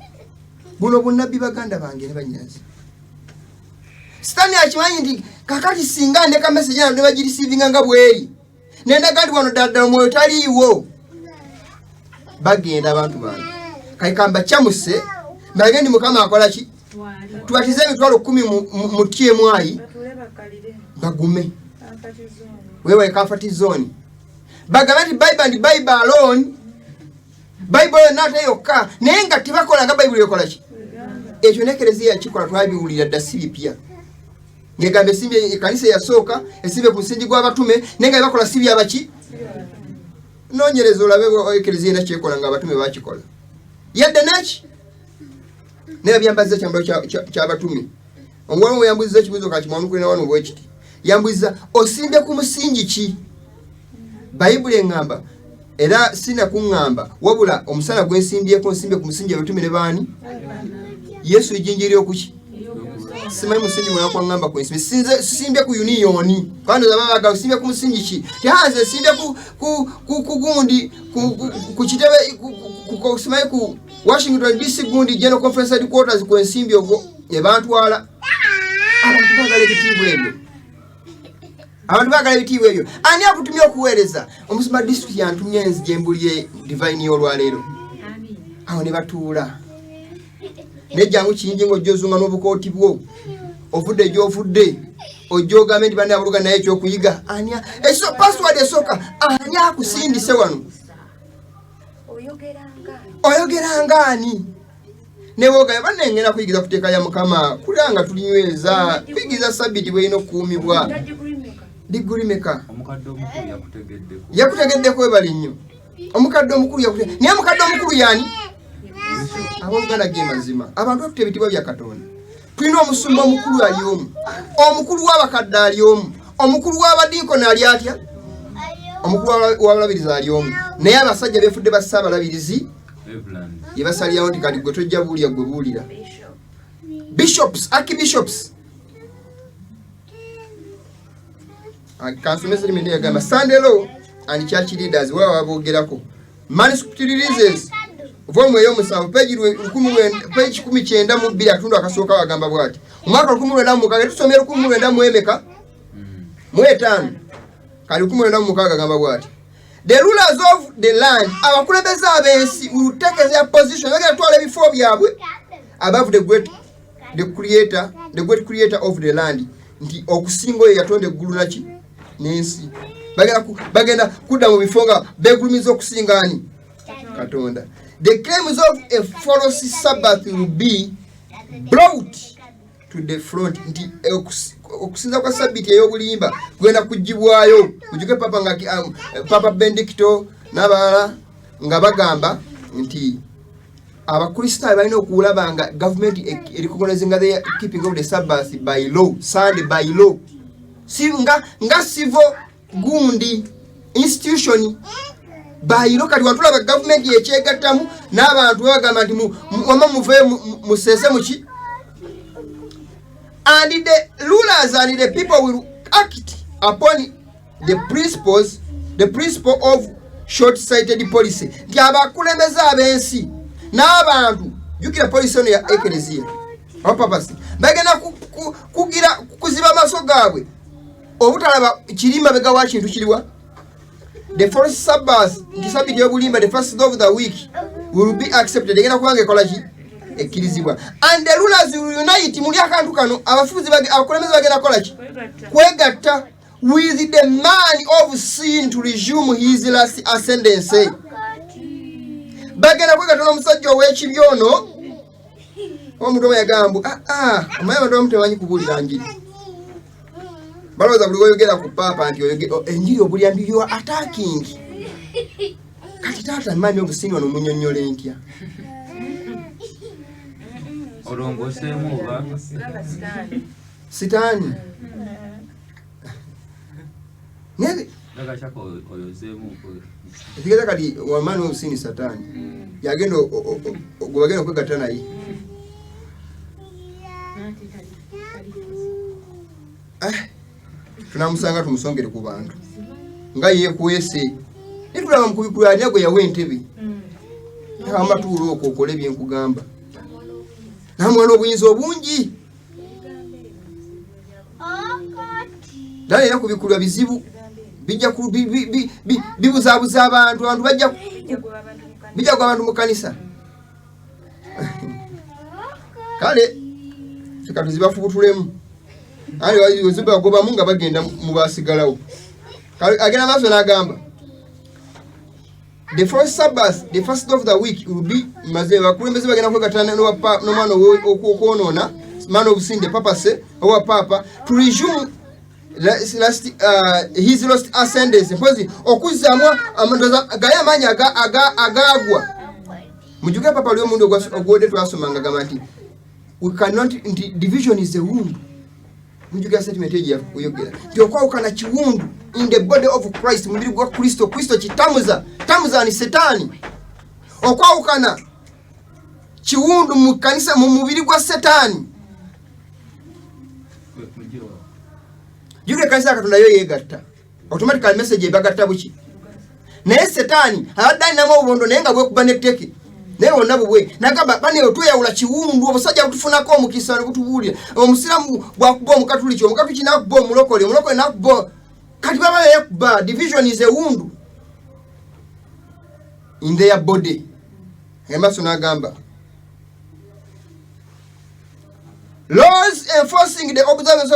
buno bunnabbi, baganda bange ne bannyazi. Sitaani akimanyi nti kakati singa ndeka message eno ne bagireceivinga nga bweri, nendaga nti wano ddala ddala omwoyo taliiwo, bagenda abantu bange kale kambakyamuse mbage ndi Mukama akola ki, tubatize 100,000 mu TMI, bagume weewale comfort zone, bagambe nti Bible and Bible alone, Bible yonna ate yokka, naye nga tebakola nga Bayibuli ekola ki. Ekyo nekereziya yakikola, twabiwulira dda, si bipya. Ngegamba esimbye ekanisa eyasooka esimbye ku musingi gw'abatume, naye nga bebakola si byabaki. Noonyereza olabe ekereziya ena kyekola nga abatume bakikola yadde neki, naye byambaziza kyambalo kyabatume. Omuwala omwe yambuziza ekibuuzo, kakimwanukule na wano bwekiti. Yambuziza, osimbye ku musingi ki? Bayibuli eŋŋamba, era sina kuŋŋamba, wabula omusana gwensimbyeko, nsimbye ku musingi abatume ne baani? Yesu ejjinja eryokuki, simanyi musingi mulala kwaŋŋamba kwensimbe. Sisimbye ku union, kandi babaga osimbye ku musingi ki? Tehanze nsimbye ku gundi, ku kitebe, simanyi ku Washington DC gundi General Conference headquarters kwensimbi okwo ebantwala. Abantu baagala ebitiibwa ebyo, abantu baagala ebitiibwa ebyo. Ani akutumye okuweereza? Omusumba district yantumye nzije mbulye divine y'olwaleero. Awo ne batuula nejjangu kiyingi ng'ojja ozunga n'obukooti bwo, ovudde gy'ovudde, ojja ogambe nti banne abuluga, naye ekyokuyiga ani password esooka, ani akusindise wano? Oyogera nga ani? Neboogaya banne ngenda kuyigiza ku teeka lya Mukama, kulira nga tulinyweza, kuyigiza sabiti bwerina okukuumibwa. Diguli meka? Yakutegeddeko, webale nnyo. Omukadde omukulu yakute, naye omukadde omukulu yani? Abooluganda, ge mazima, abantu batuta ebitiibwa bya Katonda. Tulina omusumba omukulu ali omu, omukulu w'abakadde ali omu, omukulu w'abadinkoni ali atya, omukulu w'abalabirizi ali omu, naye abasajja befudde ba ssaabalabirizi, yebasalirawo nti kati gwe tojja buulira, gwe buulira. Bishops, archbishops. Kansome statement yagamba Sunday law and church leaders, waba babogerako manuscript releases, volume ey'omusanvu, page 192, akatundu akasooka, bagamba bwati: omwaka 1906, tusomye lukumi mu lwenda mu emeka? Mu etaano. Kali 1906 agamba bwati: the rulers of the land, abakulembeze ab'ensi, will take their position, bagenda kutwala ebifo byabwe, above the great creator of the land, nti okusinga oyo yatonda eggulu naki n'ensi. Bagenda kudda mu bifo nga begulumiza okusinga ani? Katonda. The claims of a false Sabbath will be brought to the front, nti okusinza kwa sabiti ey'obulimba kugenda kugibwayo. Mujuke papa nga Papa Benedicto n'abalala nga bagamba nti Abakristaayo balina okulaba nga gavumenti erecognizinga the keeping of the Sabbath by law, Sunday by law. Si, nga civil gundi institution bayiro. Kati watulaba gavumenti ekyegattamu n'abantu babagamba nti wama muve museese muki. And the rulers and the people will act upon the principles, the principle of short-sighted policy. Nti abakulembeze ab'ensi n'abantu, jjukira policy eno ya ekereziya oba papacy, bagenda kugira kuziba amaaso gaabwe obutalaba kiri mabega wa kintu kiriwa. The first Sabbath, nti sabiti y'obulimba, the first of the week will be accepted, egenda kubanga ekola ki, ekkirizibwa. And the rulers will unite, muli akantu kano, abafuzi abakulembeze bagenda kukola ki, kwegatta with the man of sin to resume his last ascendancy. Bagenda kwegatta n'omusajja ow'ekibi ono. Omuntu omu yagamba, omanyi abantu abamu tebamanyi kubuulira njiri, balowooza buli woyogera ku paapa nti enjiri obulya mbi, you are attacking. Kati taata man of sin wano munyonnyola entya? Olongoseemu oba? Sitaani. Naye gagashaka oyozeemu. Ekitegeeza kati wa man of sin sataani yagenda gwe bagenda okwegatta naye. Tunamusanga tumusongere ku bantu nga yeekwese, naye tulaba mukubikula ani gwe yawa entebe amatuula okwo okole byenkugamba, namwana obuyinza obungi ddala era kubikulwa bizibu bijja bibuzaabuza abantu, abantu bajja bijja gwa abantu mu kanisa. Kale feka tuzibafubutulemu, ali wezibagobamu nga bagenda mu basigalawo. Kale agenda maaso n'agamba the first Sabbath, the first of the week will be maze abakulembeze bagenda kwegatta n'omwana okwonoona, man of sin, the papacy owa papa, to resume last, his lost ascendancy. Mpozi okuzzaamu gaye amaanyi agaagwa. Mujjuke papa oli omundi ogwodde twasomanga gamba nti we cannot, nti division is a wound. Mujjukira statement egyo yakuyogera nti okwawukana kiwundu in the body of Christ, mubiri gwa Kristo. Kristo kitamuza tamuza ni setaani. Okwawukana kiwundu mu kanisa, mu mubiri gwa setaani. Jjukira ekkanisa ya Katonda yo yeegatta automatically, message ebagatta buki, naye setaani abadde alinamu obubondo naye nga bwekuba netteke naye bonna bubwe nagamba bane tweyawula kiwundu. Obusajja butufunako omukisa ne butubuulira omusiraamu bwakuba omukatuliki, omukatuliki nakuba omulokole, omulokole nakuba, kati baba beekuba. Division is a wound in their body. Emaaso n'agamba laws enforcing the observance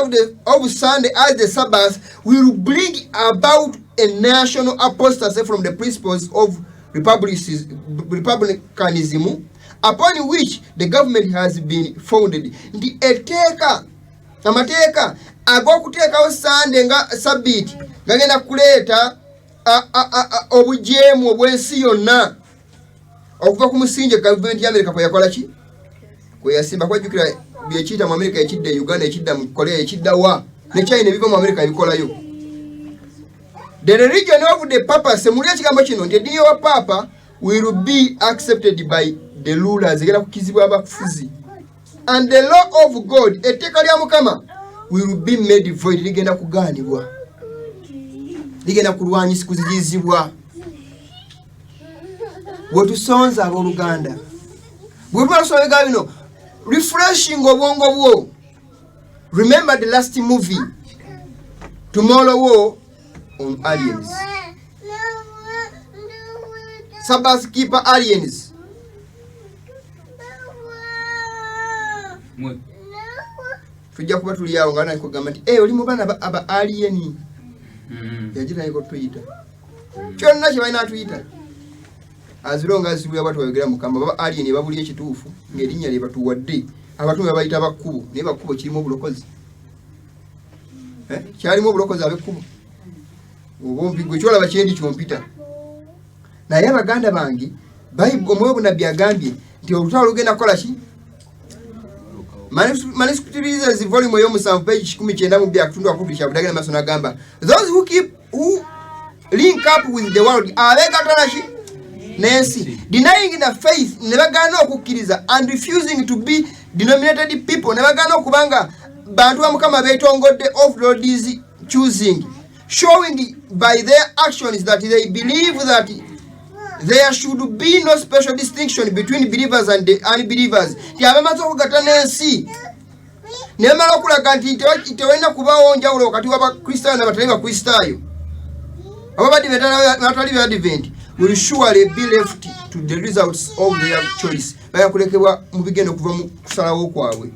of Sunday as the Sabbath will bring about a national apostasy from the principles of republicanism upon which the government has been founded. Nti etteeka, amateeka ag'okuteekawo Sande nga sabbiiti gagenda kuleeta obujeemu obw'ensi yonna okuva ku musingi gavumenti ya Amerika kwe yakola ki, kwe yasimba. Kwajjukira byekiyita mu Amerika ekidda e Uganda, ekidda mu Korea, ekidda wa ne China, ebiva mu Amerika ebikolayo. The religion of the papacy, muli ekigambo kino nti eddiini wa papa will be accepted by the rulers, egenda kukkizibwa abafuzi, and the law of God, etteeka lya Mukama, will be made void, ligenda kugaanibwa, ligenda kulwanyisa, kuziyizibwa. Bwetusonza abooluganda, bwe tumala kusoma ebigambo bino, refreshing obwongo bwo. Remember the last movie, Tomorrow War on Aliens, Sabbath Keeper Aliens. Mwe. Tujja kuba tuli awo nga nakugamba nti "Eh, oli mu baana aba alien." Yagitandika otuyita kyonna kye balina atuyita azironga azibula bwati bayogera mukama baba alien babuli ekituufu ng'erinnya lye batuwadde abatume babayita bakkubo, naye bakkubo kirimu obulokozi. Eh, kyalimu obulokozi ab'ekkubo oba ompigwe kyolaba kyendi kyompita. Naye abaganda bange, Bayibuli, omwoyo bunabbi agambye nti olutalo lugenda kukola ki? Manuscript Releases volume ey'omusanvu page 192 akatundu akubiri kyabudagenda maaso n'agamba those who keep who link up with the world abeegatta naki n'ensi, denying the faith, ne bagaana okukkiriza, and refusing to be denominated people, ne bagaana okuba nga bantu ba Mukama beetongodde, of Lord's choosing, showing by their actions that they believe that there should be no special distinction between believers and the unbelievers. Ti abamaze okugatta n'ensi ne bamala okulaga nti tewalina kubaawo njawulo wakati w'Abakristaayo n'abatali Bakristaayo, Abadvent n'abatali Badvent, will surely be left to the results of their choice. Bajja kulekebwa mu bigenda okuva mu kusalawo kwabwe.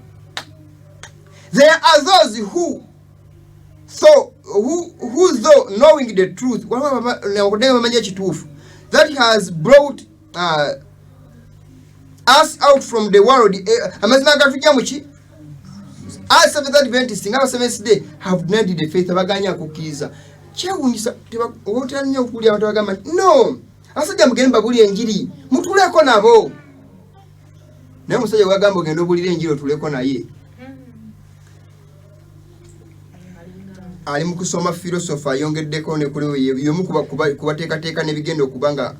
There are those who though knowing the truth, waliwo bamanyi ekituufu, that has brought us out from the world, amazima agatujja muki, as Seventh Adventist, nga Seventh Day, have denied the faith, abaganya okukkiriza. Kyewuunyisa otera nnyo okuwulira abantu bagamba nti no, abasajja mugende babulire enjiri, mutuuleko nabo. Naye omusajja gwagamba ogenda obulira enjiri otuuleko naye, ali mu kusoma filosofa, ayongeddeko nekuli yomu kubateekateeka n'ebigenda okuba nga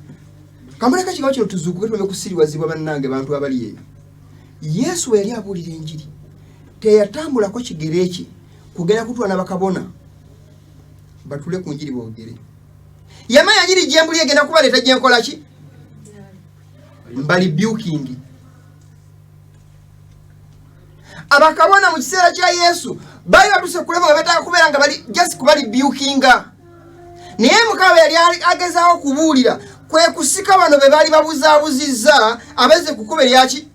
kamuleka. Kigambo kino tuzuukuke, tuleme kusiriwazibwa. Bannange, bantu abali eyo, Yesu bwe yali abuulira enjiri teyatambulako kigere kye kugenda kutwala bakabona batule ku njiri boogere. Yamanya njiri gyembuli egenda kubaleeta gyenkola ki mbali buking. Abakabona mu kiseera kya Yesu baali batuuse kuleba nga betaaga kubeera nga bali just kubali bukinga, naye Mukama bwe yali agezaawo okubuulira kwe kusika bano be baali babuzaabuzizza abeze ku kkubo eryaki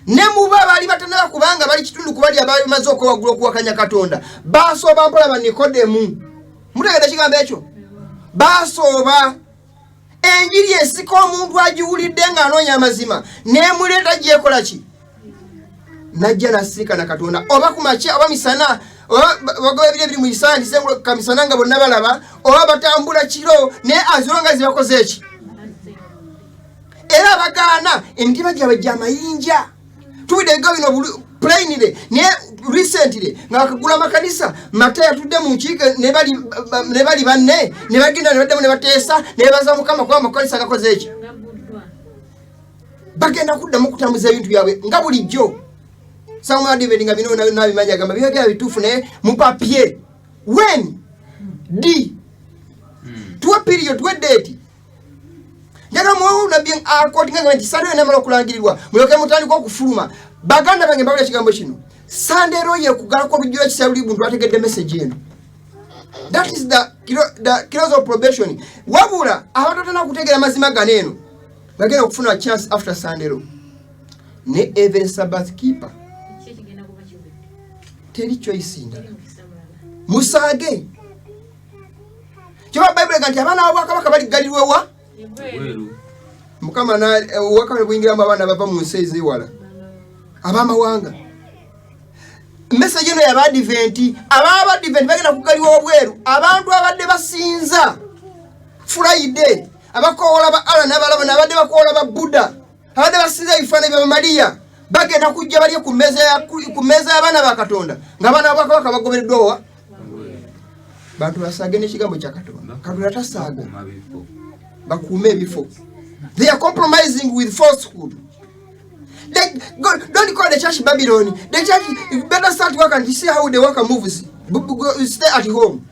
ne muba baali batanaba, kubanga bali kitundu ku bali abaali bamaze okwewaggula okuwakanya Katonda. Basooba mpola ba Nikodemu. Mutegedde ekigambo ekyo? Basooba. Enjiri esika omuntu agiwulidde ng'anoonya amazima n'emuleeta gyekola ki, najja nasinkana Katonda, oba ku makya oba misana, oba bagoba ebiro ebiri mu isaani kamisana nga bonna balaba, oba batambula kiro, naye aziro nga zibakoze eki. Era abagaana emitima gyabwe gyamayinja. Tuwulidde ebigambo bino plainly, naye recently nga bakagula amakanisa, Mata yatudde mu nkiiko ne bali banne, ne bagenda ne baddamu ne bateesa ne baza Mukama kuba amakanisa gakoze eki, bagenda kuddamu okutambuza ebintu byabwe nga bulijjo. Samuadiventi nga bino nabimanya, agamba byogera bituufu, naye mupapye when d tuwe period, tuwe date. Njagala muwewo nabbi akotinga nti Sunday namala okulangirirwa mulyoke mutandika okufuluma. Baganda bange, mbawulira ekigambo kino, Sunday law yekugalako olujjo ekisa luli buntu ategedde message eno. That is the close of probation. Wabula abatatana kutegeera mazima gano eno bagenda okufuna chance after Sunday law ne every Sabbath keeper. Teri choice ndala, musaage. Kyoba Bayibuli ega nti abaana babwakabaka baliggalirwewa Mukama obwakabaka buyingiramu abaana bava mu nsi ezewala, ab'amawanga. Message eno yabadiventi. Ababadiventi bagenda kugaliwa obweru. Abantu abadde basinza Friday, abakoola ba Allah n'abalaba, nabadde bakoola ba Buddha, abadde basinza ebifaananyi bya Mariya, bagenda kujja balye ku mmeeza y'abaana ba Katonda, ng'abaana babwakabaka bagobereddwa wa. Bantu basaage n'ekigambo kya Katonda. Katonda tasaaga. Bakuume ebifo. They are compromising with falsehood. They, God, don't call the church Babylon. The church, you better start work and see how the worker moves. Stay at home.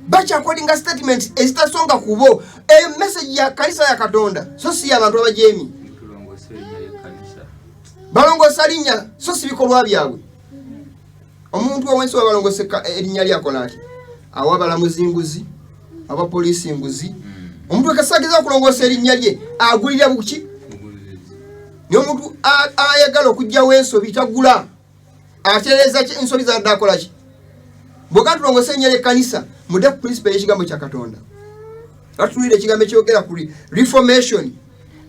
Bakyakodinga statement ezitasonga kubo. Eyo message ya kanisa ya Katonda, so si y'abantu abajeemi. Balongoosa linnya so si bikolwa byabwe. Omuntu owensi wabalongoosa erinnya lyakola ati awa abalamuzi nguzi, abapoliisi nguzi. Omuntu akasageza okulongoosa erinnya lye agulira buki? Naye omuntu ayagala okugjawo ensobi tagula, atereeza ensobi zadde akola ki. Bwoga tulongoosa erinnya ly'ekkanisa, mudde ku principle y'ekigambo kya Katonda. Atutuulira ekigambo ekyogera ku reformation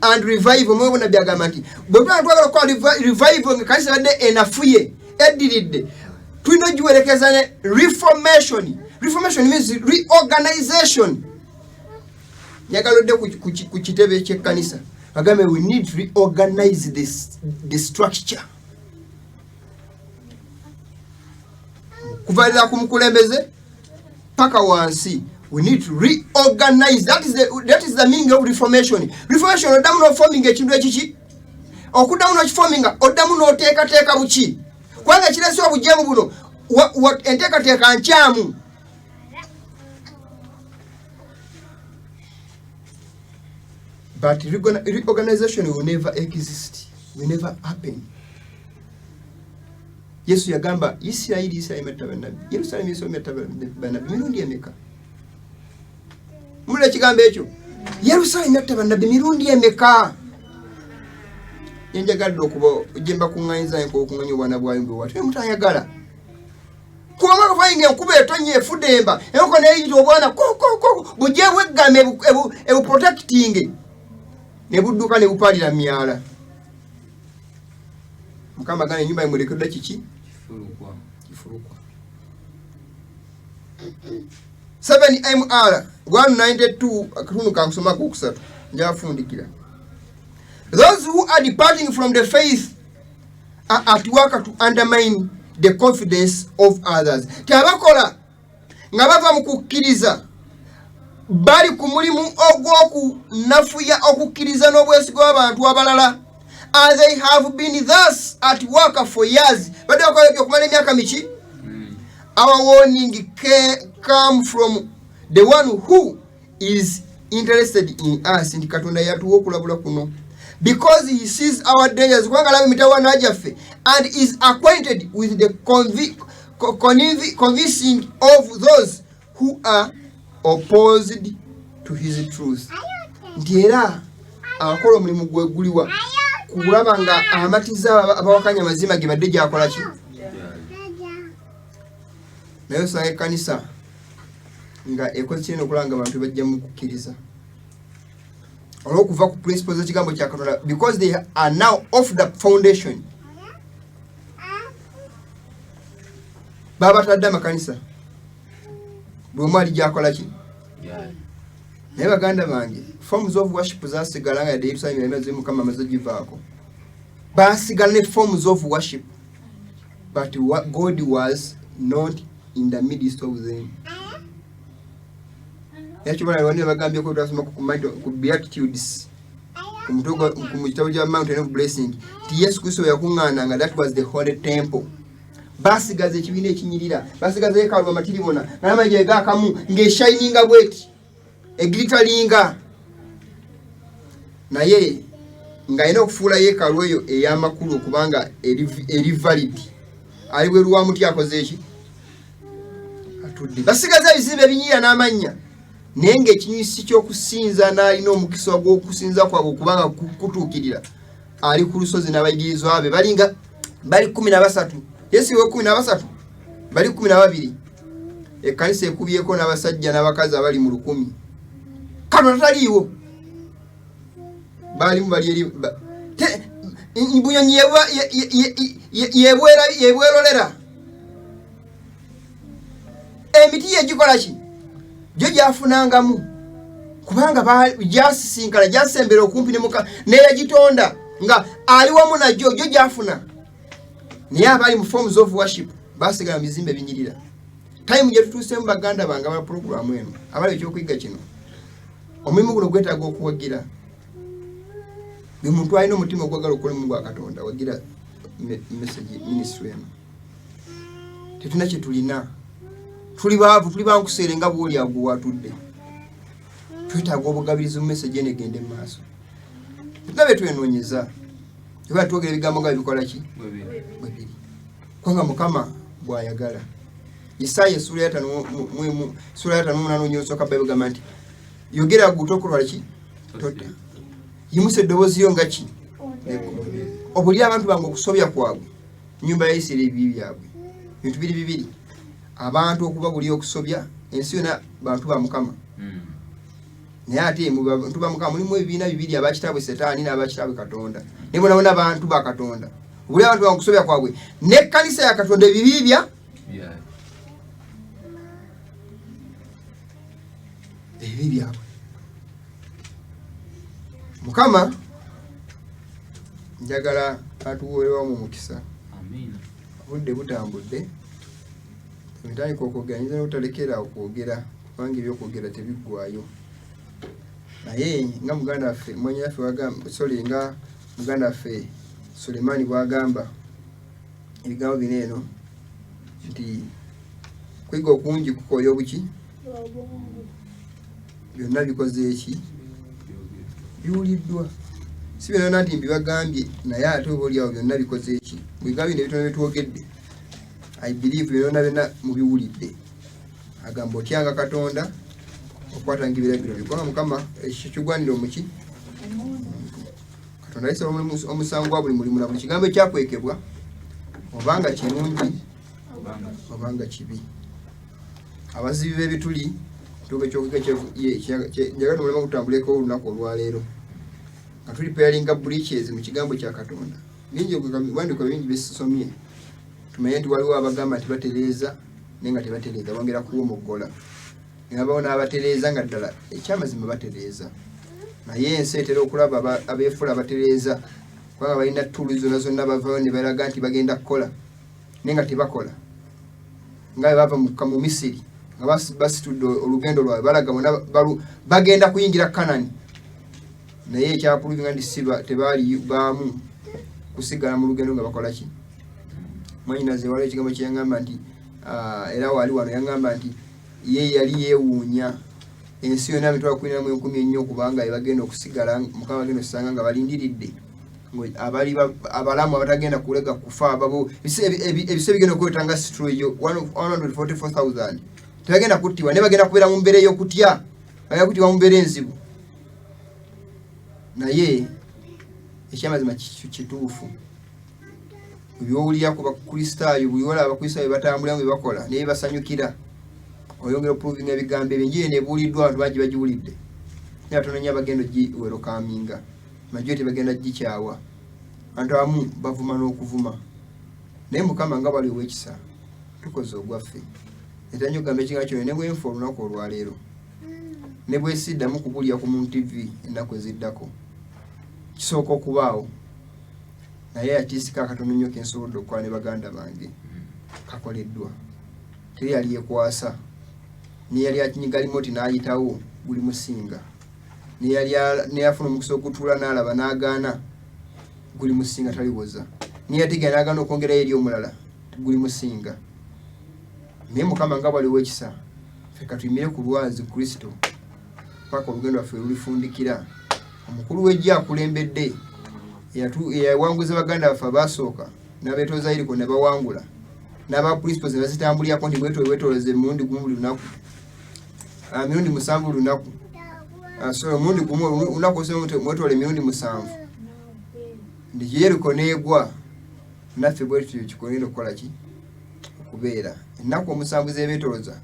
and revival. Mwe Nabbi agamba nti bwe tuba twagala okukola revival nga kanisa ebadde enafuye eddiridde, tulina ogiwerekeza ne reformation. Reformation means reorganization. Njagala odde ku kitebe ky'ekkanisa. Bagambe we need to reorganize this, the structure. Kuva ddala ku mukulembeze paka wansi. We need to reorganize. That is the meaning of reformation. Reformation oddamu n'oforminga ekintu ekiki? Okuddamu n'okiforminga, oddamu n'oteekateeka buki? Kubanga ekirese obujeemu buno, enteekateeka nkyamu. But reorganization will never exist, will never happen. Yesu yagamba Isirayiri, Isirayiri yatta bannabbi, Yerusalemu, Yerusalemu yatta bannabbi mirundi emeka? Mulira ekigambo ekyo, Yerusalemu yatta bannabbi mirundi emeka? Yenjagadde okuba gye mbakuŋŋanyiza nkokuŋŋanya obwana bwayo mbwewatu mutayagala kubanga kafayi nga enkuba etonnya efudemba enkoko neyita obwana kokoko bujje bweggama ebuprotecting ne budduka ne bupalira myala. Mukama gana ennyumba emulekedde kiki? Kifulukwa. Kifulukwa. 7 MR 192 akatundu kankusomako okusatu njafundikira. Those who are departing from the faith are at work to undermine the confidence of others. Teabakola nga bava mu kukkiriza bali ku mulimu ogw'okunafuya okukkiriza n'obwesige bw'abantu abalala. And they have been thus at work for years. Badde bakola ebyo okumala emyaka miki? Our warning come from the one who is interested in us. Nti Katonda yatuwa okulabula kuno because he sees our dangers, kubanga alaba emitawaana gyaffe, and is acquainted with the convincing of those who are opposed to his truth. Nti era akola omulimu gwe guliwa kulaba nga amatiza abawakanya amazima ge badde gyakola ki. Naye osanga ekkanisa nga ekoze kinene okulaba nga abantu bajja mu kukkiriza olw'okuva ku principles z'ekigambo kya Katonda, because they are now off the foundation. Babatadde amakanisa buli omu ali gyakola ki. Naye baganda bange, forms of worship zasigala nga yadde Yerusalemu yali Mukama amaze givaako, basigala ne forms of worship, but God was not in the midst of them. Yakibona bagambyeko twasoma ku Beatitudes, ku kitabo kya Mountain of Blessing, nti Yesu Kristo yakuŋŋaananga, that was the holy temple. Basigaza ekibiina ekinyirira, basigaza yeekaalu amatiribona nga n'amaje gaakamu ng'eshininga bweti eglitteringa, naye ng'alina okufuula yeekaalu eyo ey'amakulu okubanga eri valid ali bweru wa muti akoze eki atudde. Basigaza ebizimbe ebinyirira n'amannya, naye ng'ekinyusi ky'okusinza n'alina omukisa gw'okusinza kwabwe okubanga kutuukirira ali ku lusozi n'abayigirizwa be balinga bali 13. Yesu we 13 bali 12. Ekkanisa ekubyeko n'abasajja n'abakazi abali mu 1000. Katonda taliiwo, balimu bali eri bunyonyi yebwerolera, emiti yegikola ki gyo gyafunangamu kubanga gyasisinkana gyasembera okumpi ne muka neyagitonda nga ali wamu nagyo gyo gyafuna. Naye abali mu forms of worship basigala mu bizimbe binyirira. Time gye tutuuseemu baganda bange aba puroguramu eno abali ekyokuyiga kino, omulimu guno gwetaaga okuwagira. Buli muntu alina omutima ogwagala okukola omulimu gwa Katonda, wagira message ministry eno. Tetulina kye tulina, tuli baavu, tuli bankuseere nga bwoli agwo watudde. Twetaaga obugabirizi mu message eno egende mu maaso. Tetulina bye twenoonyeza, eba twogera ebigambo nga bikola ki bwe biri, kubanga Mukama bw'ayagala. Isaaya essuula ya ssuula ya 58 onyosooka, Bayibuli egamba nti yogera gwe tokolwa ki tota, yimusa eddoboozi yo nga ki obuli abantu bange okusobya kwabwe, nyumba ya Isiraeri ebibi byabwe. Bintu biri bibiri: abantu okuba buli okusobya, ensi yonna bantu ba Mukama. Naye ate mu bantu ba Mukama mulimu ebibiina bibiri, abakitaabwe Setaani n'abakitaabwe Katonda, naye bona bona bantu ba Katonda. Obuli abantu bange okusobya kwabwe n'ekkanisa ya Katonda ebibi bya ebibi byabwe. Mukama Njagala atuweerewamu omukisa. Obudde butambudde, ntandika okwogera, nyinza n'obutalekera okwogera kubanga ebyokwogera tebiggwayo. Naye nga muganda waffe mwanyinaffe wagamba, sorry, nga muganda waffe Sulemani bwagamba ebigambo bino eno nti kuyiga okungi kukooya obuki, byonna bikoze eki, biwuliddwa. Si byonna nti mbibagambye, naye ate oba oliawo byonna bikoze eki. Mu bigambo bino ebitono byetwogedde, I believe byonna byonna mubiwulidde. Agamba otyanga Katonda, okwatanga ebiragiro bye, kubanga Mukama ekyo kigwanira omuki. Katonda ayisa omusango gwa buli mulimu na buli kigambo ekyakwekebwa, obanga kirungi obanga kibi. Abazibi b'ebituli tuuka ekyokuga njagala omulema gutambuleko olunaku olwaleero nga tuli pairinga breaches mu kigambo kya Katonda. Bingi wandiko bingi byesomye, tumanye nti waliwo abagamba nti batereeza naye nga tebatereeza, bongera kuwomoggola. Nabawo n'abatereeza nga ddala ekyamazima batereeza, naye ensi etera okulaba abeefuula abatereeza kubanga balina ttuulu zonna zonna, bavayo ne balaga nti bagenda kukola naye nga tebakola. Nga bwe bava mu Misiri nga basitudde olugendo lwabwe, balaga bona bagenda kuyingira Kanani, naye ekyapuluvinga nti siba tebaali baamu kusigala mu lugendo nga bakola ki. Mwanyinaze waliwo ekigambo kye yangamba nti era waali wano yangamba nti ye yali yeewuunya ensi yonna 140,000 ennyo, kubanga ebagenda okusigala Mukama bagenda okusanga nga balindiridde abali abalamu abatagenda kulega kufa, ababo ebise bigenda okweta nga situlo 144,000 tebagenda kuttibwa, naye bagenda kubeera mu mbeera ey'okutya, bagenda kuttibwa mu mbeera enzibu. Naye ekyamazima kituufu, byowulira ku Bakristaayo, buli olaba Abakristaayo batambula mu byebakola naye basanyukira, oyongera okuprovinga ebigambo ebyo. Enjiri eno ebuuliddwa abantu bangi bagiwulidde, naye batono nnyo abagenda ogiwerokaminga. Majority bagenda gikyawa, abantu abamu bavuma n'okuvuma, naye Mukama nga bwali ow'ekisa tukoze ogwaffe. Era nnyo okugamba ekigambo kino, ne bwenfa olunaku olwaleero, ne bwesiddamu kubulya ku Muntu TV ennaku eziddako, kisooka okubaawo, naye akiisika akatono nnyo kensobodde okukola ne baganda bange kakoleddwa. Teri yali yekwasa, neyali akinyiga limoti n'ayitawo guli musinga, neyafuna omukisa okutuula n'alaba n'agaana guli musinga, taliwoza, neyategera n'agaana okwongerayo eri omulala guli musinga. Naye Mukama nga bwali ow'ekisa, ffe katuyimire ku lwazi Kristo paka olugendo lwaffe lulifundikira. Omukulu w'eggye akulembedde eyawanguza baganda baffe abaasooka n'abeetooza Yeriko ne bawangula, n'aba principles ne bazitambulirako nti mwetooloze emirundi gumu buli lunaku, mirundi 7 buli lunaku, sorry, omulundi gumu olunaku mwetoole emirundi 7, nti Yeriko n'egwa. Naffe bwe tutyo kikolera okukola ki okubeera ennaku 7 z'ebeetoloza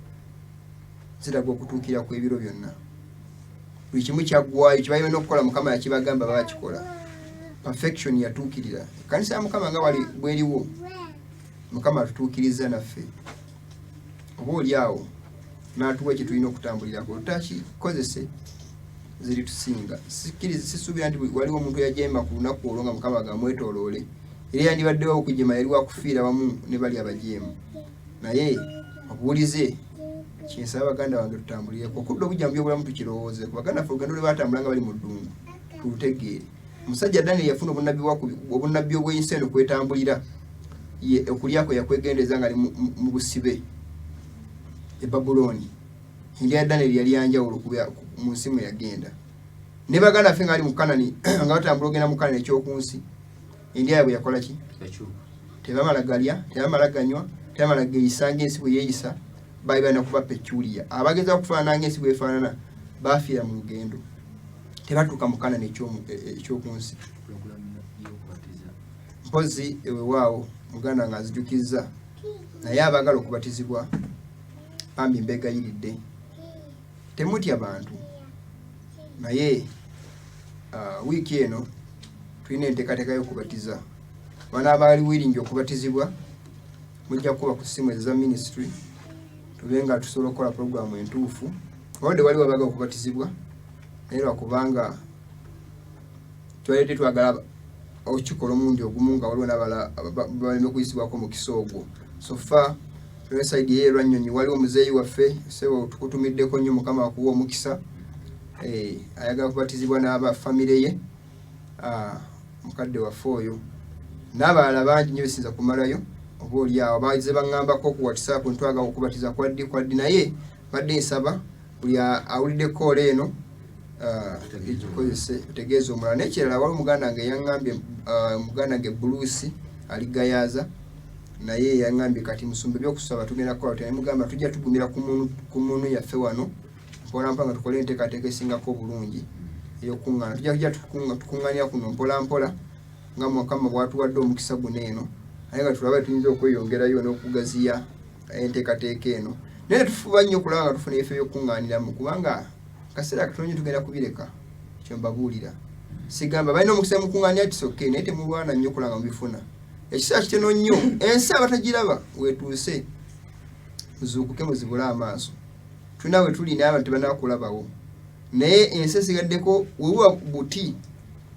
ziraga okutuukira ku ebiro byonna. Buli kimu kyaggwayo kyebalina okukola, Mukama yakibagamba bakikola. Perfection yatuukirira. Ekkanisa ya Mukama nga wali bweriwo, Mukama atutuukiriza naffe oba oli awo n'atuwa kye tulina okutambulirako, tutakikozese ziritusinga. Sisuubira nti waliwo omuntu eyajeema ku lunaku olwo nga Mukama gamwetooloole, era yandibaddewo okujema yali wakufiira wamu ne bali abajeemu. Naye obuwulize kyensaba baganda bange tutambulireko okudda obujja mu byobulamu, tukirowooze ku baganda ffe olugendo lwe batambula nga bali mu ddungu, tulutegeere. Omusajja Daniel yafuna obunnabbi obw'ensi eno kwetambulira, ye okulya kwe yakwegendereza nga ali mu busibe e Babulooni. Endya ya Daniel yali yanjawulo mu nsi mwe yagenda. Ne baganda ffe nga bali mu Kanani, nga batambula ogenda mu Kanani eky'oku nsi, endya yaabwe yakola ki? Tebamala galya, tebamala ganywa, tebamala geeyisa ng'ensi bwe yeeyisa, baali balina kuba peculiar. Abagezaako okufaanana ng'ensi bw'efaanana baafiira mu lugendo, tebatuuka mu Kanani eky'oku nsi. Mpozi ewewaawo muganda nga nzijukizza, naye abaagala okubatizibwa bambi mbeegayiridde, temutya bantu. Naye wiiki eno tulina enteekateeka y'okubatiza. Bano abaali wiringi okubatizibwa mujja kukuba ku ssimu eza ministry, tube nga tusobola okukola puroguramu entuufu. Obadde waliwo abaagala okubatizibwa, naye lwakubanga twali tetwagala okukikola omulundi ogumu nga waliwo n'abalala baleme kuyisibwako mukisa ogwo. So far side ye Lwannyonyi waliwo muzeeyi waffe, ssebo tukutumiddeko nnyo, Mukama akuwa omukisa. Ayagala kubatizibwa n'aba famire ye, mukadde waffe oyo n'abalala bangi nnyo besinza kumalayo oba oli awo bazze baŋŋambako ku WhatsApp ntwaga okubatiza kwaddi kwaddi, naye badde nsaba buli awulidde koola eno ekikozese otegeeze omulala. N'ekirala waliwo muganda wange yaŋŋambye, muganda wange Bruce ali Gayaza, naye yaŋŋambye kati musumba ebyokusaba tugenda kukola tutya? Ne mugamba tujja tugumira ku munu yaffe wano mpola mpola nga tukole enteekateeka esingako obulungi ey'okuŋŋaana. Tujja kujja tukuŋŋaanira kuno mpola mpola nga Mukama bw'atuwadde omukisa guno eno, naye nga tulabe tuyinza okweyongerayo n'okugaziya enteekateeka eno. Naye ne tufuba nnyo okulaba nga tufuna ebifo by'okuŋŋaaniramu, kubanga kaseera katono nnyo tugenda kubireka. Kyo mbabuulira, sigamba balina omukisa mukuŋŋaanira tisoke, naye temulwana nnyo okulaba nga mubifuna. Ekiseera kitono nnyo, ensi abatagiraba weetuuse, muzuukuke muzibule amaaso. Tulina we tuli naye abantu tebanakulabawo, naye ensi esigaddeko webuba buti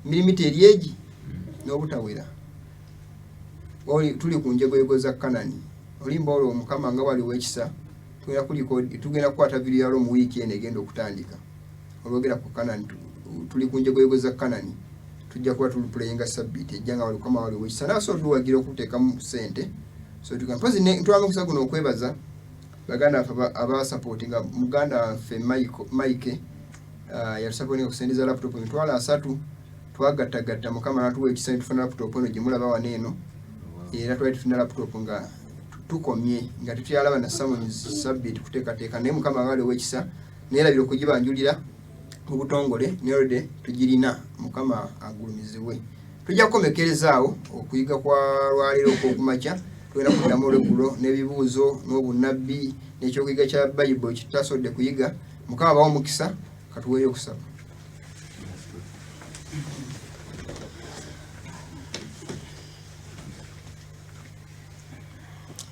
milimita eri egi n'obutawera. Tuli ku njegoyego za Kanani. Olimba olwo Omukama nga wali ow'ekisa, tugenda kukwata vidiyo yalwo mu wiiki eno egenda okutandika olwogera ku Kanani. Tuli ku njegoyego za Kanani, tujja kuba tulupuleyinga sabbiiti ejja nga wali Mukama wali ow'ekisa naasobola otuwagira okuteekamu ssente. So tugamba mpozi ntwala omukisa guno okwebaza baganda baffe abasapootinga muganda waffe Mike, yatusapootinga ku ssente za laptop 300,000. Twagattagatta, Mukama n'atuwa ekisa ne tufuna laptop eno gye mulaba wano eno. Era twali tufuna laptop nga tukomye nga tetukyalaba na sermons sabbiiti kuteekateeka, naye Mukama nga aliwo ekisa neerabira okugibanjulira mu butongole, ne already tugirina. Mukama agulumizibwe. Tujja kukomekereza awo okuyiga kwa lwaleero okw'okumakya. Tugenda kuddamu olweggulo n'ebibuuzo n'obunnabbi n'ekyokuyiga kya Bayibuli kitutasobodde kuyiga. Mukama abawe omukisa. Katuweeyo okusaba.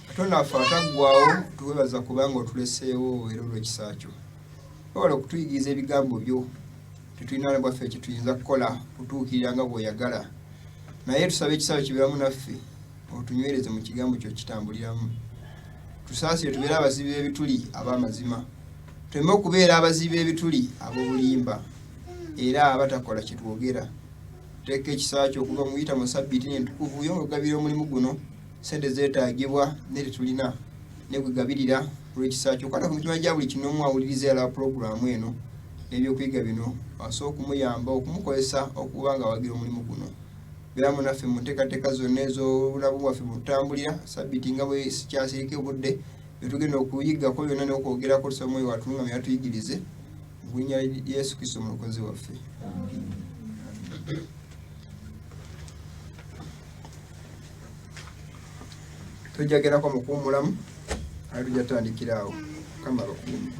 Katonda waffe ataggwaawo, tuwebaza kubanga otuleseewo era olw'ekisa kyo. Webale okutuyigiriza ebigambo byo. Tetulina bwaffe kye tuyinza kukola kutuukirira nga bw'oyagala, naye tusaba ekisa kyo kibeeramu naffe, otunywereze mu kigambo kyo kitambuliramu. Tusaasire tubeere abazibi b'ebituli ab'amazima, tuleme okubeera abazibi b'ebituli ab'obulimba era abatakola kye twogera. Teeka ekisa kyo okuva mu yita mu sabbiiti n'entukuvu yo ng'ogabira omulimu guno ssente zeetaagibwa ne tetulina ne gwegabirira olw'ekisa kyo. Kwata ku mitima gya buli kinoomu awuliriza yalaba pulogulaamu eno n'ebyokuyiga bino, asobola okumuyamba okumukozesa okuba nga awagira omulimu guno. Beeramu naffe mu nteekateeka zonna ez'obulamu bwaffe bwe tutambulira sabbiiti nga bwe sikyasirika obudde bye tugenda okuyigako byonna n'okwogerako. Tusaba Omwoyo watulungamye atuyigirize mu linnya lya Yesu Kristo omulokozi waffe. Tujja gerako mu kuwummulamu, ate tujja tutandikira awo. Mukama abakuume.